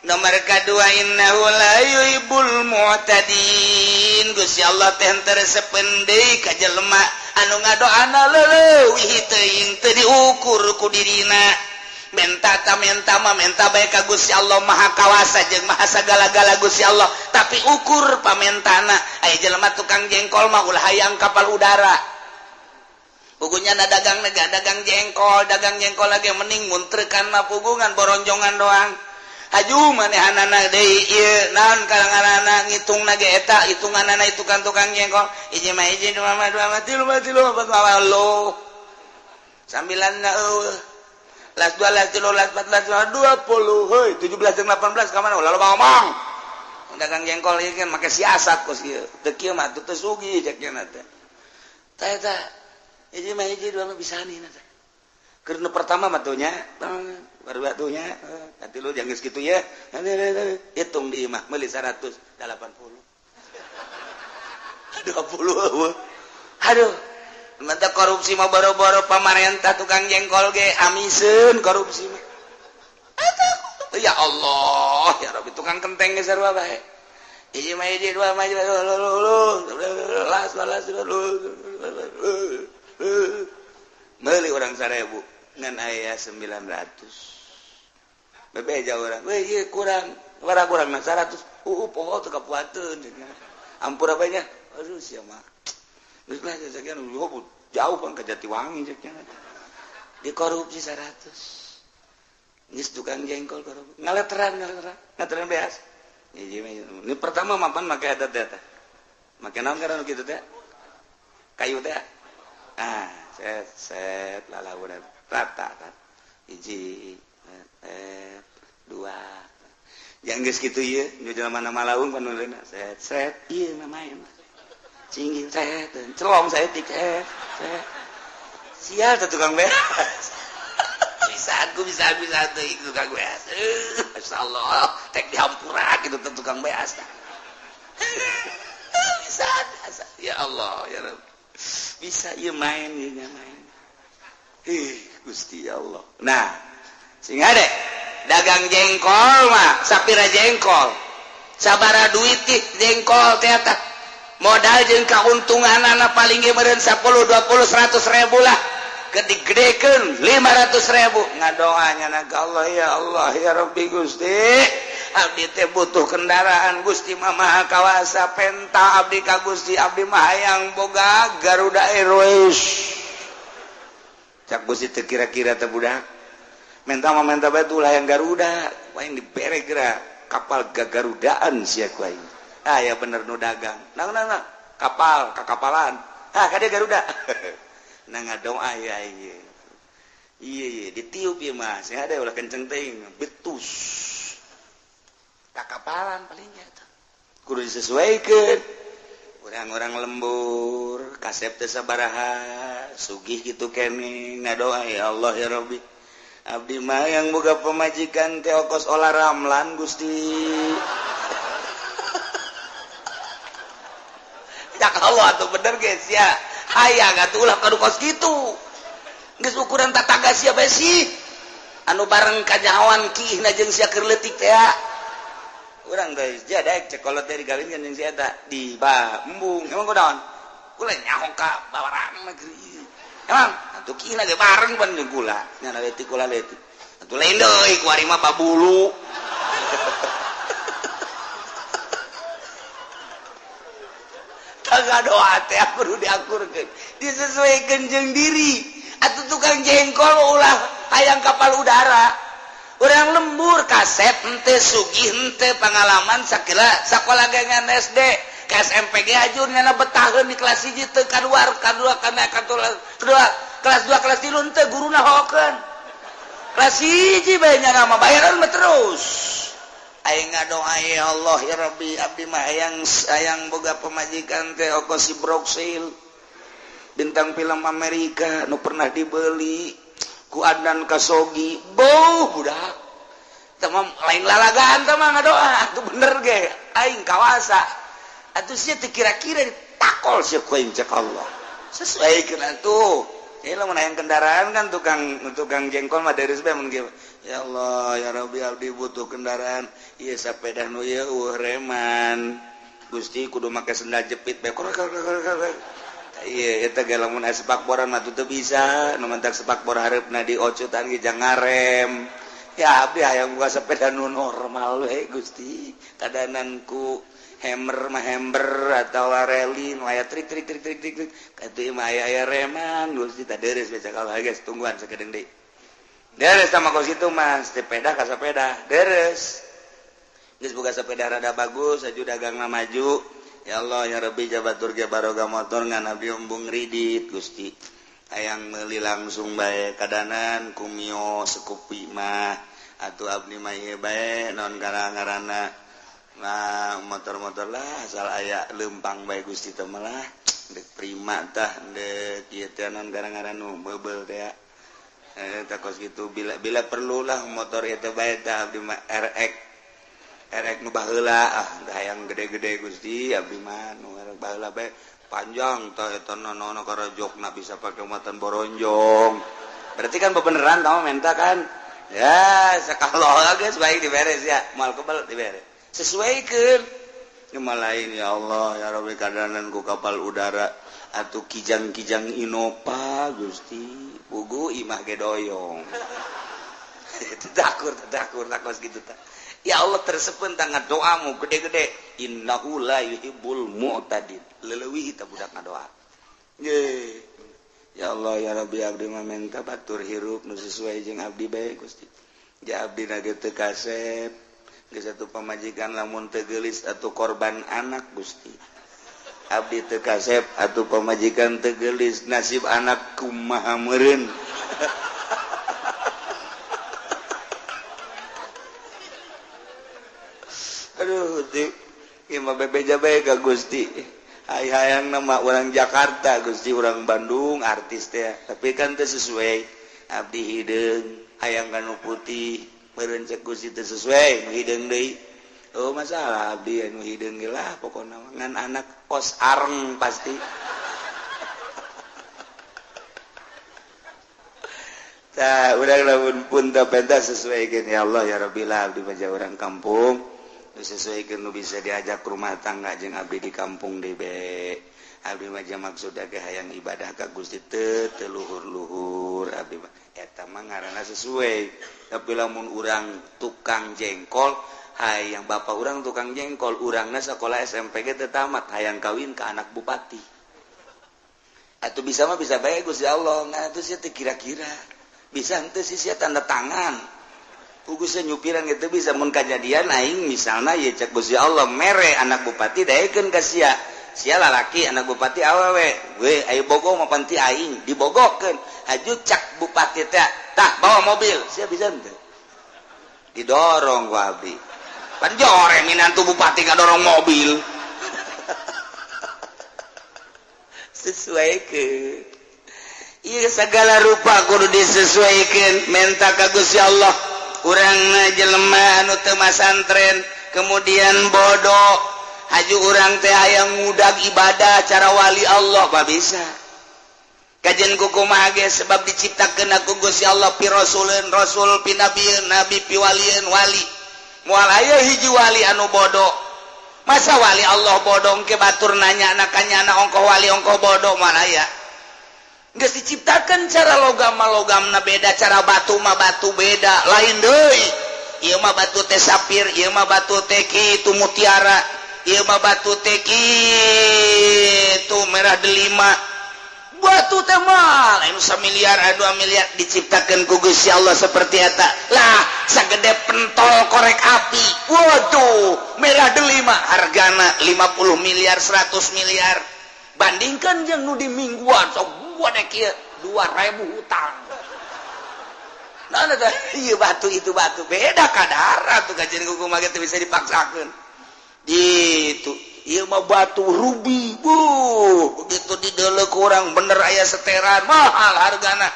Nomor kadua innahu la yuhibbul mu'tadin. Gusti Allah teh teresepeun deui ka jelema anu ngadoana leuwih teuing teu diukur ku dirina. Menta ta menta mah menta bae ka Gusti Allah Maha Kawasa jeung Maha sagala-gala Gusti Allah, tapi ukur pamentana. Aya jelema tukang jengkol mah ulah hayang kapal udara. Pugunya na dagang nega dagang jengkol lagi mending muntrekan mah pugungan boronjongan doang. Haju manehanana deui ieu naon kalanganana ngitungna ge eta hitunganana itu kan tukang jengkol. Hiji mah hiji dua mah dua mah tilu mah tilu empat mah lo. Sambilan na eueuh. Las 2, las 3, las 4, las 5, 20, hoi, 17 jeung 18 ka mana? Ulah loba ngomong. Dagang jengkol ieu kan make siasat kos ieu. Teu kieu mah teu sugih cek nya teh. Tah eta. Hiji mah hiji dua mah bisa nih teh. Keur nu pertama mah tuh nya, baru atuh nya, katilu jeung geus kitu ye. Hitung di imah meuli 180. 20 eueuh. Aduh. Mantap korupsi mah boro-boro pamarentah tukang jengkol ge amiseun korupsi mah. Ya Allah, ya Rabbi tukang kenteng ge sarua bae. Hiji mah hiji dua mah las las meuli urang 1000 ngan aya 900. Bebeja urang, we ieu kurang, warah kurang mah 100. Poho teu kapuateun. Ampura bae nya. Aduh sia mah. Geus lah sekian jauh bang ke Jatiwangi ceknya. Dikorupsi 100. Geus tukang jengkol korupsi. Ngaleteran beas. Ini pertama mapan make adat teh. Make naon karena kitu teh? Kayu teh. Ah, set set lalaunan rata kan. Hiji, dua. Yang geus kitu ieu, nu jelema malaung panuleuna set set ieu mah main. Cinggil set, celong saya tik set. Sial tuh tukang beas. Bisa aku bisa tuh tukang beas. Masyaallah, tek dihampura gitu tuh tukang beas. Bisa, ya Allah, ya Rabb. Bisa ieu main ieu main. Gusti Allah. Nah, sing ade dagang jengkol mah sapira jengkol. Sabara duit jengkol teh eta. Modal jeung kauntunganana paling ge meureun 10, 20, 100 ribu lah. Gede-gedekeun 500 ribu. Ngadoanya na ka Allah, ya Allah, ya Rabbi Gusti. Abdi teh butuh kendaraan Gusti mah Maha Kawasa penta abdi ka Gusti abdi mah hayang boga Garuda Airways. Cak Gusti teu kira-kira teh budak. Menta mah menta bae tuh hayang Garuda, wae dibere geura kapal gagarudaan sia ku aing. Ah ya bener nu dagang. Nah, nah, nah. Kapal, kakapalan. Ah kade Garuda. Nah ngadoa ya ieu. Iya iya ditiup ieu mah, sing ada ulah kenceng teuing, betus. Kakapalan palingnya eta. Kudu disesuaikeun. Urang-urang lembur, kasep teh sabaraha, sugih kitu keneh ngadoa ya Allah ya Rabbi. Abdi mah yang boga pamajikan teh okos olah ramlan Gusti. Ya Allah atuh bener guys ya. Hayang atuh ulah kadu kos kitu. Geus ukuran tatangga sia bae sih. Anu bareng kanyahoan kiihna jeung sia keur leutik teh. Urang teh ja daek cek kolot teh digawinkeun jeung si eta di ba embung. Emang kunaon? Kula nyaho ka bawarang negeri. Emang atuh kina ge bareng pan jeung kula. Nya leutik kula leutik. Atuh lain deui ku ari mah babulu. Tangga doa teh kudu diakurkeun. Disesuaikeun jeung diri. Atuh tukang jengkol ulah hayang kapal udara. Urang lembur kasep henteu sugih henteu pengalaman sakila sakola ge ngan SD ka SMP ge ajur nyana betaheun di kelas 1 teu kaluar kadua kana kedua kelas 2 kelas 3 henteu guruna hokeun kelas 1 bae nyana mah bayaran mah terus aing ngadoa ya Allah ya Rabbi abdi mah hayang boga pamajikan teh oko si Broksil bintang film Amerika nu pernah dibeli ku Adnan Kasogi boh budak teman lain lalagaan teman ngadoa atuh bener ge aing kawasa atuh sia teu kira-kira ditakol sia ku aing cek Allah sesuaikeun atuh ieu lamun hayang kendaraan kan tukang jengkol mah deres bae mun ya Allah ya Rabbi abdi butuh kendaraan ieu sapeda nu ieu eueuh reman Gusti kudu make sendal jepit bae iya eta ge lamun aya sepakboran mah teu bisa nu mantak sepakbor hareupna diocutan ge jang ngarem ya abdi hayang buka sepeda nu normal we Gusti kadanan ku hammer mah hammer atawa reli nu aya trik trik trik trik trik katuh mah aya reman Gusti tah deres bae cakal geus tungguan sakedeung deui deres sama kos kitu mah sepeda ka sepeda deres geus boga sepeda rada bagus aju dagangna maju. Ya Allah ya Rabbi jabatur ge baroga motor ngan abdi embung ridit Gusti hayang meuli langsung bae kadanan kumio sekupi mah atuh abdi mah ieu bae non ngaranna nah motor-motor lah asal aya leumpang bae Gusti teh mah lah deuk prima tah deuk ieu teh non ngaran nu meubel teh tah kos kitu bila perlulah motor ieu teh bae tah abdi mah RX erek nu baheula ah hayang gede-gede Gusti abdi mah nu erek baheula bae panjang tah eta nono karajokna bisa pake muatan boronjong berarti kan bebeneran kamu minta kan ya sakalo geus baik diberes ya moal kebel diberes sesuaikeun nu lain ya Allah ya Rabbi kadanan ku kapal udara atuh kijang-kijang Innova Gusti pugu imah ge doyong takur takos kitu tah. Ya Allah tersepun tangan doamu gede-gede innahu la yuhibbul mu'tadin leleuwih ta budak ngadoa ye ya Allah ya Rabbi abdi mah menta batur hirup nu sesuai jeung abdi bae Gusti ja abdi na ge teu kasep geus atuh pamajikan lamun teu geulis atuh korban anak Gusti abdi teu kasep atuh pamajikan teu geulis nasib anak kumaha meureun. Aduh, ieu mah bebeja bae ka Gusti. Hayang nama orang Jakarta, Gusti orang Bandung, artis teh. Tapi kan teu sesuai. Abdi hideung, hayang kanu putih, meureun cek Gusti teu sesuai, nu hideung deui. Oh, masalah abdi anu hideung ge lah pokona ngan anak kos areng pasti. Tah, urang lamun pun teu pentas sesuaikeun ya Allah ya Rabbi lah abdi mah urang kampung. Sesuaikan nu bisa diajak rumah tangga jeung abdi di kampung debe abdi mah maksudna ge hayang ibadah ka Gusti teu teu luhur-luhur abdi mah eta mah ngaranna sesuai tapi lamun urang tukang jengkol hayang bapak urang tukang jengkol urangna sakola SMP ge teu tamat hayang kawin ka anak bupati atuh bisa mah bisa bae Gusti Allah ngan atuh sia teu kira-kira bisa henteu sih sia tanda tangan Kugusnya nyupiran gitu bisa mun kajadian aing misalna ye cek Gusti Allah mere anak bupati daekeun ka sia sia lalaki anak bupati awewe we aya bogo mah panti aing dibogokeun haju cak bupati teh tah bawa mobil sia bisa henteu didorong ku abdi pan jore minantu bupati ngadorong mobil sesuaikeun ieu segala rupa kudu disesuaikeun menta ka Gusti Allah. Urang jelema anu teu masantren kemudian bodoh haju urang teh hayang ngudag ibadah cara wali Allah mah bisa kajian kumaha ge sebab diciptakeun ku Gusti Allah pi rasuleun rasul pi nabieun nabi pi walieun wali moal aya hiji wali anu bodoh Masa wali Allah bodong ke batur nanya anaknya anak ongkoh wali ongkoh bodoh mana ya? Geus diciptakan cara logam mah logamna beda, cara batu mah batu beda, lain deui. Ieu mah batu teh sapir, ieu mah batu teh kitu mutiara, ieu mah batu teh kitu merah delima. Batu teh mah lain samiliar, 2 miliar diciptakan ku Gusti Allah seperti eta. Lah, sagede pentol korek api. Waduh, merah delima hargana 50 miliar, 100 miliar. Bandingkan jeung nu di mingguan sok gua kieu 2000 hutang. Nah, iya batu itu batu beda kadar tuh kajian kuku mah teu bisa dipaksakeun. Gitu. Ieu mah batu rubi. Buh, begitu dideuleu kurang bener aya seteran mahal hargana.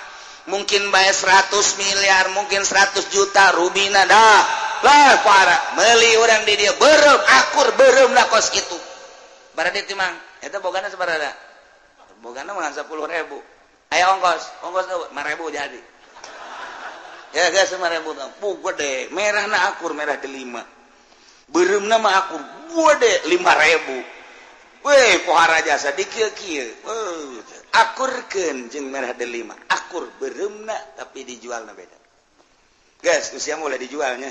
Mungkin bae 100 miliar, mungkin 100 juta rubina dah. Lah para meuli urang di dieu beureum akur beureum lah kos kitu. Baradi timang eta bogana sabaraha? Bogana mah 10.000. Aya ongkos, ongkos 5.000 jadi. Ya guys, 5.000 tah. Gede, merahna akur merah delima. Beureumna mah akur gede 5.000. Weh, pohara jasa di kieu-kieu. Akurkeun jeung merah delima. Akur beureumna tapi dijualna beda. Guys, usia mulai dijualnya.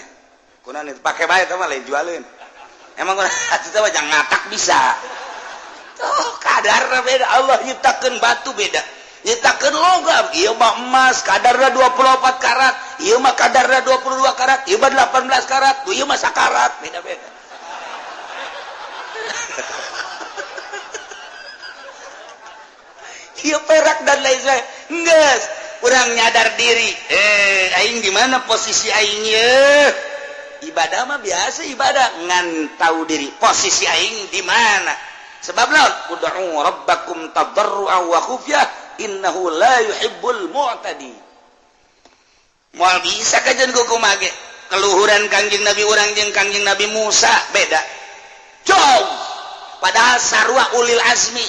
Kunaon itu pake bae tah mah lain jualeun. Emang kunaon atuh mah jangan ngatak bisa. Tuh kadarna beda, Allah nyiptakeun batu beda. Nyiptakeun logam, ieu mah emas kadarna 24 karat, ieu mah kadarna 22 karat, ieu mah 18 karat, ieu mah sakarat, beda-beda. Ieu perak dan lain sebagainya. Geus, urang nyadar diri, aing di mana posisi aing ye? Ibadah mah biasa ibadah, ngan tahu diri posisi aing di mana. Sebab lawan ud'u rabbakum tadarruan wa khufyah innahu la yuhibbul mu'tadi. Moal bisa kajian kuku mage. Keluhuran Kangjeng Nabi urang jeung Kangjeng Nabi Musa beda. Jauh. Padahal sarua ulil azmi.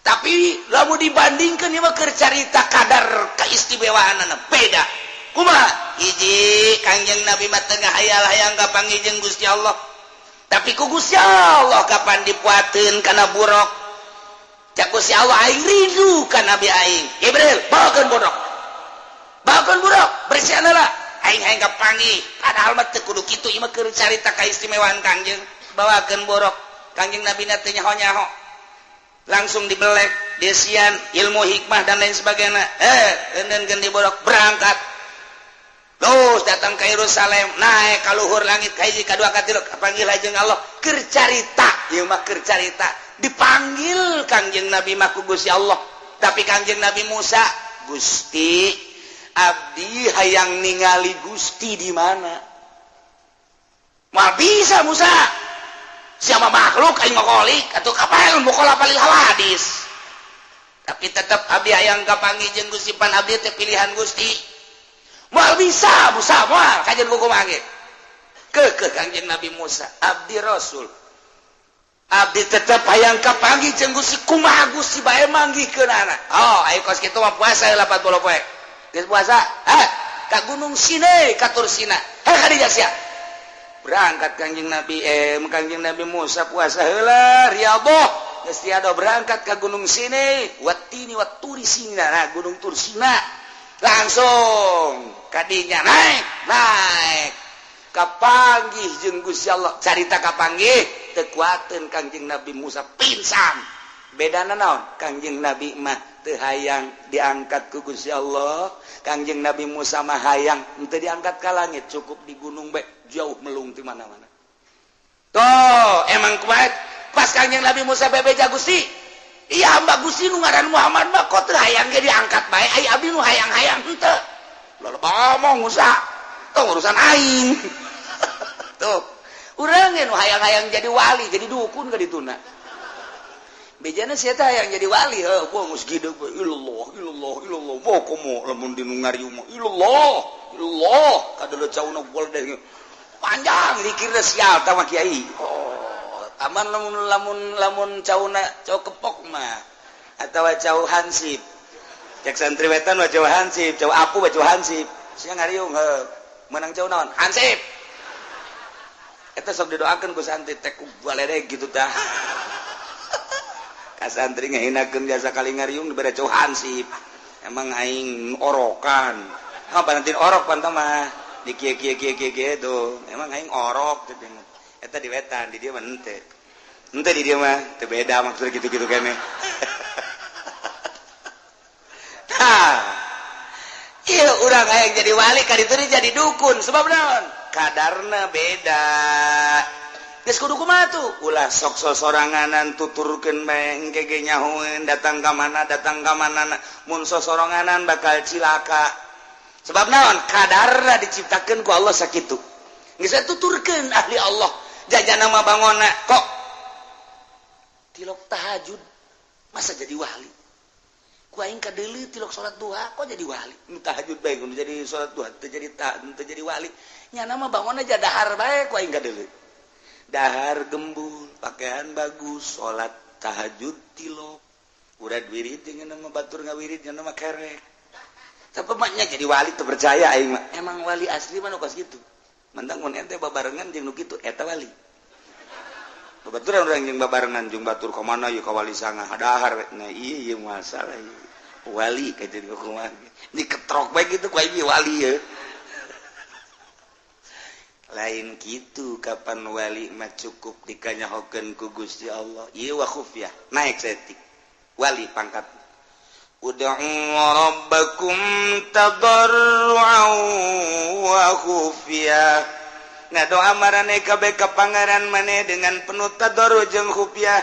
Tapi lamun dibandingkeun ieu mah keur carita kadar keistimewaanana beda. Kumaha? Hiji Kangjeng Nabi mah teu ngahayal-hayang kapanggih jeung Gusti Allah. Tapi ku Gusti Allah kapan dipuateun kana buruk. Cak Gusti Allah aing rindu ka Nabi aing. Jibril bawakeun buruk. Bawakeun buruk, bersihan heula. Aing hayang kapanggih. Padahal mah teu kudu kitu ieu mah keur carita kaistimewaan Kangjeng. Bawakeun buruk. Kangjeng Nabi na teu nyaho-nyaho. Langsung dibelek, desian, ilmu hikmah dan lain sebagainya. Eundeun di buruk berangkat. Terus datang ke Yerusalem, naik ka luhur langit ka hiji ka dua ka tilu, kapanggil jeung Allah keur carita, ieu mah keur carita. Dipanggil Kangjeng Nabi mah ku Gusti Allah. Tapi Kangjeng Nabi Musa, Gusti, abdi hayang ningali Gusti di mana? Moal bisa Musa. Siapa makhluk aing ngokolik atuh kapaeun mukhalafah hawadis. Tapi tetep abdi hayang kapanggih jeung Gusti pan abdi teh pilihan Gusti. Moal bisa Musa moal kajian kuku mangge. Keukeuh Kangjeng Nabi Musa, abdi Rasul. Abdi tetep hayang kapanggih jeung Gusti kumaha Gusti bae manggihkeunana. Oh, ayo kos kitu mah puasa 80 poe. Geus puasa, ha? Ka Gunung Sinai, ka Tur Sina. Heh ka dieu sia. Berangkat Kangjeng Nabi Kangjeng Nabi Musa puasa heula riyadhah. Geus tiada berangkat ka Gunung Sinai, watini waturi Sina, nah Gunung Tur Sina. Langsung kadinya naik, naik. Kapanggih jeung Gusti Allah. Carita kapanggih teu kuateun Kangjeng Nabi Musa pingsan. Bedana naon? Kangjeng Nabi mah teu hayang diangkat ku Gusti Allah. Kangjeng Nabi Musa mah hayang henteu diangkat ka langit, cukup di gunung bae jauh melung ti mana-mana. Tuh, emang kuat. Pas Kangjeng Nabi Musa bebeja Gusti, iya hamba Gusti nu ngaran Muhammad mah kok teu hayang ge diangkat bae, ai abdi nu hayang-hayang henteu. Loba ngomong Musa, tuh urusan aing. Tuh, urang ge nu hayang-hayang jadi wali, jadi dukun ka dituna. Bejana sia teh hayang jadi wali, heuh, gua geus gede ilallah, ilallah, ilallah. Moh komo lamun di nu ngariung mah ilallah, ilallah, kadeuleu cauna gol deh. Panjang dikirna sial tah mah kiai. Oh, aman lamun lamun lamun cauna cau kepok mah atawa cau hansip. Cek santri wetan mah cau hansip, cau apu mah cau hansip. Sia ngariung heuh, meunang cau naon? Hansip. Eta sok didoakeun ku santri teh ku baledeg gitu tah. Ka santri ngahinakeun jasa kali ngariung dibere cau hansip. Emang aing orokan. Ha panantin orok pan mah di kieu kieu kieu kieu kieu tuh. Emang aing orok teh. Eta di wetan di dieu mah henteu. Henteu di dieu mah teu beda maksudnya gitu-gitu keneh. Tah. Ieu urang hayang jadi wali ka ditu jadi dukun sebab naon? Kadarna beda. Geus kudu kumaha tuh? Ulah sok sosoranganan tuturkeun bae engke ge nyahoeun datang ka mana mun sosoranganan bakal cilaka. Sebab naon? Kadarna diciptakeun ku Allah sakitu. Geus tuturkeun ahli Allah jajana mah bangona kok tilok tahajud masa jadi wali. Ku aing kadeuleu tilok salat duha kok jadi wali. Nu tahajud bae kudu jadi salat duha teu jadi teu jadi wali. Nyana mah bangona aja dahar bae ku aing kadeuleu. Dahar gembul, pakaian bagus, salat tahajud tilok. Urad wirid jeung nama batur ngawirid jeung nama kerek. Tapi maknya jadi wali teu percaya aing mah. Emang wali asli mah nu kos kitu. Mentang mun ente babarengan jeung nu kitu eta wali. Babaturan urang jeung babarengan jeung batur ka mana ieu ka wali sanga dahar we. Nah ieu ieu masalah ieu. Wali ka jadi kumaha. Diketrok bae kitu ku aing wali ye. Lain gitu kapan wali mah cukup dikanyahokeun ku Gusti Allah. Ieu wa khufyah naik saeutik wali pangkat. Ud'u rabbakum tadarruan wa khufyah. Ngadoa marane kabeh ka pangeran maneh dengan penuh tadarru jeung khufyah.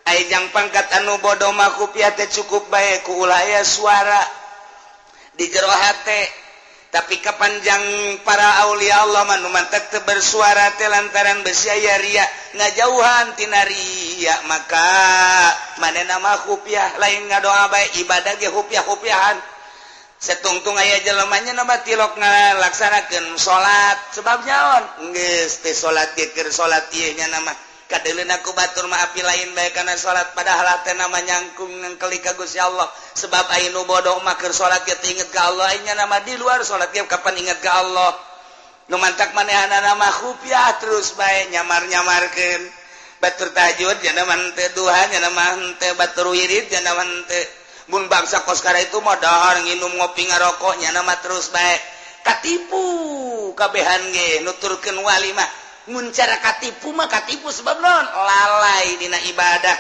Ai jang pangkat anu bodoh mah khufyah teh cukup bae ku ulah aya suara di jero hate. Tapi kapanjang para aulia Allah mah nu mantak teu bersuara teh lantaran besi aya ria ngajauhan tina ria maka manehna mah khufyah lain ngadoa bae ibadah ge khufyah-khufyahan. Setungtung aya jelema nya mah tilok ngalaksanakeun salat sebab nyaon geus teh salat ge keur salat ieu nya mah kadeuleuna ku batur mah api lain bae kana salat padahal hatena mah nyangkung nengkeli ka Gusti Allah sebab aya nu bodoh mah keur salat ge teu inget ka Allah aya nya mah di luar salat ge kapan inget ka Allah nu mantak manehanana mah khufyah terus bae nyamar-nyamarkeun batur tahajud nya mah henteu duha nya mah henteu batur wirid nya mah henteu mun bangsa koskara itu mah dahar nginum ngopi ngarokok nya mah terus bae katipu kabehan ge nuturkeun wali mah mun cara katipu mah katipu sebab non lalai dina ibadah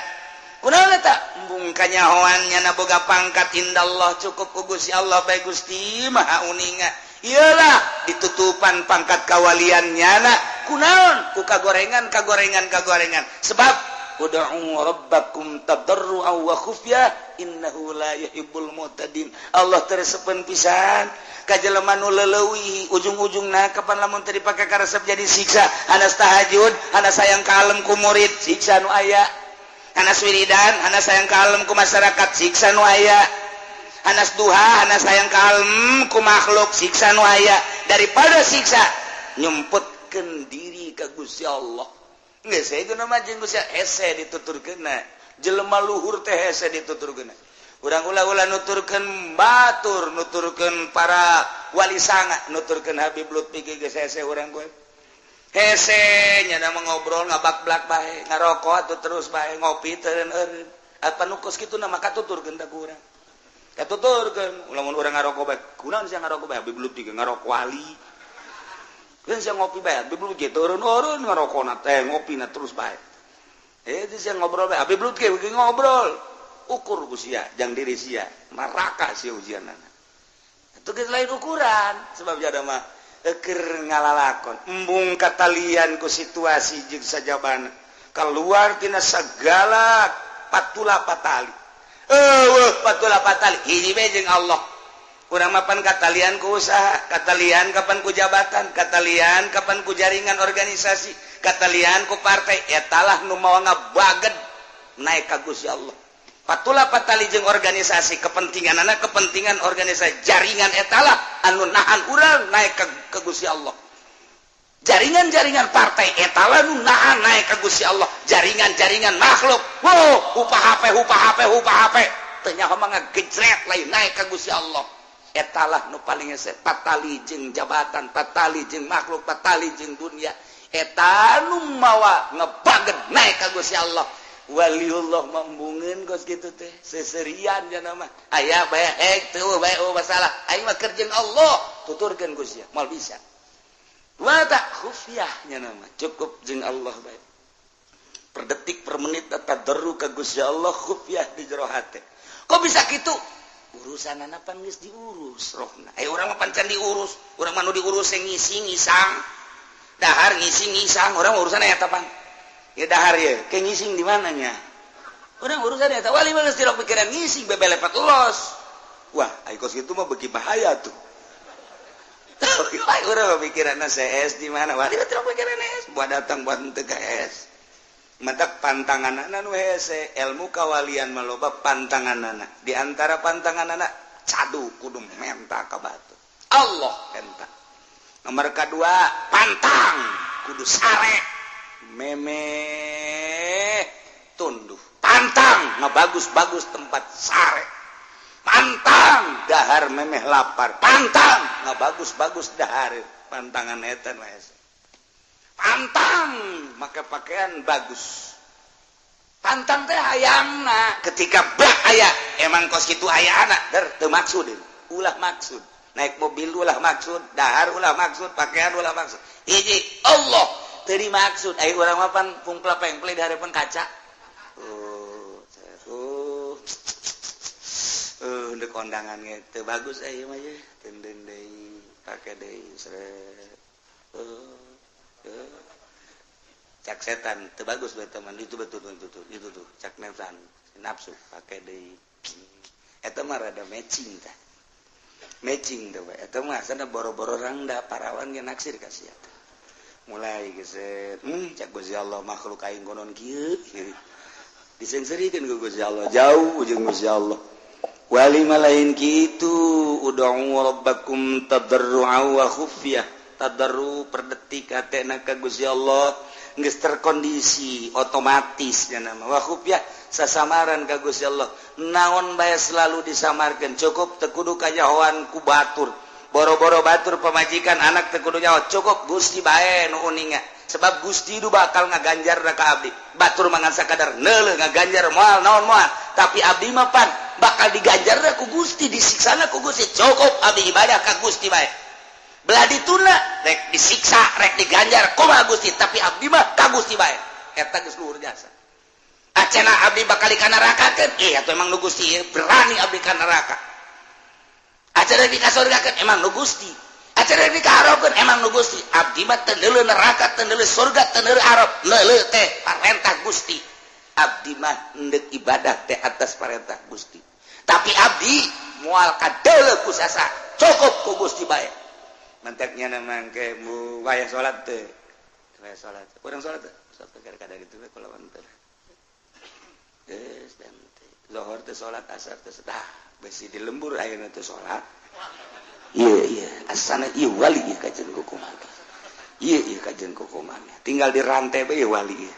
kunaon eta embung kanyahoan nyana boga pangkat indallah cukup ku Gusti Allah bae Gusti Maha uninga iyalah ditutupan pangkat kawalian nyana kunaon ku kagorengan kagorengan kagorengan sebab ud'u rabbakum tadarruan wa khufyah innahu la yuhibbul mu'tadin. Allah teresepeun pisan ka jelema nu leuwih ujung-ujungna kapan lamun teu dipake karesep jadi siksa hanas tahajud hanas sayang kalem ku murid siksa nu aya hanas wiridan hanas sayang kalem ku masyarakat siksa nu aya hanas duha hanas sayang kalem ku makhluk siksa nu aya daripada siksa nyumputkeun diri ka Gusti Allah. Geus itu nama jeung Gusti hese dituturkeunna jelema luhur teh hese dituturkeunna urang ulah-ulah nuturkeun batur nuturkeun para wali sanga nuturkeun Habib Lutfi ge geus hese urang gue hese nya mah ngobrol ngabak-blak bae ngarokok atuh terus bae ngopi teu eureun apa nu kos kitu na mah katuturkeun ta ku urang katuturkeun lamun urang ngarokok bae kunaon sia ngarokok bae Habib Lutfi ge ngarokok wali kan sia ngopi bae Habib Lutfi ge eureun-eureun ngarokona teh ngopina terus bae itu sia ngobrol bae Habib Lutfi ge ngobrol ukur ku sia jang diri sia neraka sia ujianana itu geus lain ukuran sebab jada mah keur ngalalakon embung katalian ku situasi jeung sajabana keluar tina segala patula patali eueuh patula patali hiji bae jeung Allah urang mapan katalian ku usaha katalian kapan ku jabatan katalian kapan ku jaringan organisasi katalian ku partai etalah nu mawa ngabaged naik ka Gusti Allah patula patali jeung organisasi kepentinganana kepentingan organisasi jaringan etalah anu nahan urang naik ka Gusti Allah jaringan-jaringan partai etalah nu nahan naik ka Gusti Allah jaringan-jaringan makhluk wow upah HP upah HP upah HP teu nyaho mah ngagejret lain naik ka Gusti Allah etalah nu paling hese patali jeung jabatan patali jeung makhluk patali jeung dunia Eta nu mawa ngebaget naik ka Gusti Allah. Waliullah mambungeun kos kitu teh seserian jana mah. Aya bae hek teu bae oh masalah. Aing mah keur jeung Allah tuturkeun Gusti moal bisa. Wa tak khufyah nya mah cukup jeung Allah bae. Per detik per menit tadarru ka Gusti Allah khufyah di jero hate. Kok bisa kitu? Urusanana pan geus diurus rohna. Urang mah pan can diurus, urang mah nu diurus ngising ngisang. Dahar ngising ngisang, urang urusan eta pan. Ya dahar ya, ke ngising di mananya? Urang urusan eta wali mah geus tilok pikiran ngising bebelepet los. Wah, ai kos kitu mah beuki bahaya tuh. Urang mah pikiranna CS di mana? Wali mah tilok pikiran S, buat datang buat henteu ka S. Matak pantanganana nu hese, ilmu kawalian mah loba pantanganana. Di antara pantanganana cadu kudu menta ka batu. Allah menta. Nomor kedua, pantang kudu sare memeh tunduh. Pantang ngebagus-bagus tempat sare. Pantang dahar memeh lapar. Pantang ngebagus-bagus dahar. Pantangan eta mah hese. Pantang make pakaian bagus. Pantang teh hayangna ketika bah aya emang kos kitu aya anak der teu maksud ulah maksud. Naik mobil ulah maksud, dahar ulah maksud, pakaian ulah maksud. Hiji Allah teu dimaksud. Ai urang mah pan pungpla pengple di hareupeun kaca. Ndek kondangan ge teu bagus ai mah ye. Tenden deui, pake deui sret. Cak setan teu bagus bae teman itu betul itu tuh cak nafsan nafsu pake deui. Eta mah rada matching tah. Matching tuh, eta mah asana boro-boro rangda parawan ge naksir ka sia. Mulai geus cak Gusti Allah makhluk aing konon kieu. Disengserikeun ku Gusti Allah jauh jeung Gusti Allah. Wali mah lain kitu ud'u rabbakum tadarru'a wa khufyah. Tadarru per detik hatena ka Gusti Allah geus terkondisi otomatis nya mah. Wa khufyah sasamaran ka Gusti Allah. Naon bae selalu disamarkeun cukup teu kudu kanyahoan ku batur. Boro-boro batur pamajikan anak teu kudu nyaho cukup Gusti bae nu uninga. Sebab Gusti du bakal ngaganjar ka abdi. Batur mah ngan sakadar neuleuh ngaganjar moal naon moal, tapi abdi mah pan bakal diganjar ku Gusti, disiksana ku Gusti. Cukup abdi ibadah ka Gusti bae. Belah dituna rek disiksa rek diganjar kumaha Gusti, tapi abdi mah ka Gusti bae. Eta geus luhur jasa. Acena abdi bakal ka nerakakeun, atuh emang nu Gusti berani abdi ka neraka. Acena di ka surgakeun emang nu Gusti. Acena di ka arabkeun emang nu Gusti. Abdi mah teu neuleuh neraka, teu neuleuh surga, teu neuleuh arab, neuleuh teh parentah Gusti. Abdi mah endek ibadah teh atas parentah Gusti. Tapi abdi moal kadeuleuh ku sasa, cukup ku Gusti bae. Mantaknya mangke mu wayah salat teh. Wayah salat. Urang salat teh. Salat kadang kitu we kulawan teh. Geus dan lohor teh salat asar teh dah besi di lembur ayeuna teh salat. Ieu ieu asana ieu wali ieu kajen kukumaha. Ieu ieu kajen kukumaha. Tinggal di rantai bae wali ieu.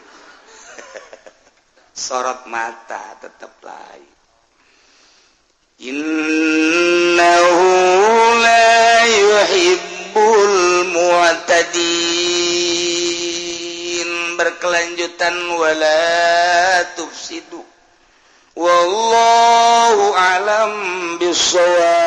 Sorot mata tetep lain. Innahu la yuhibbul mu'tadin. Berkelanjutan wala tufsidu. Wallahu a'lam bissawab.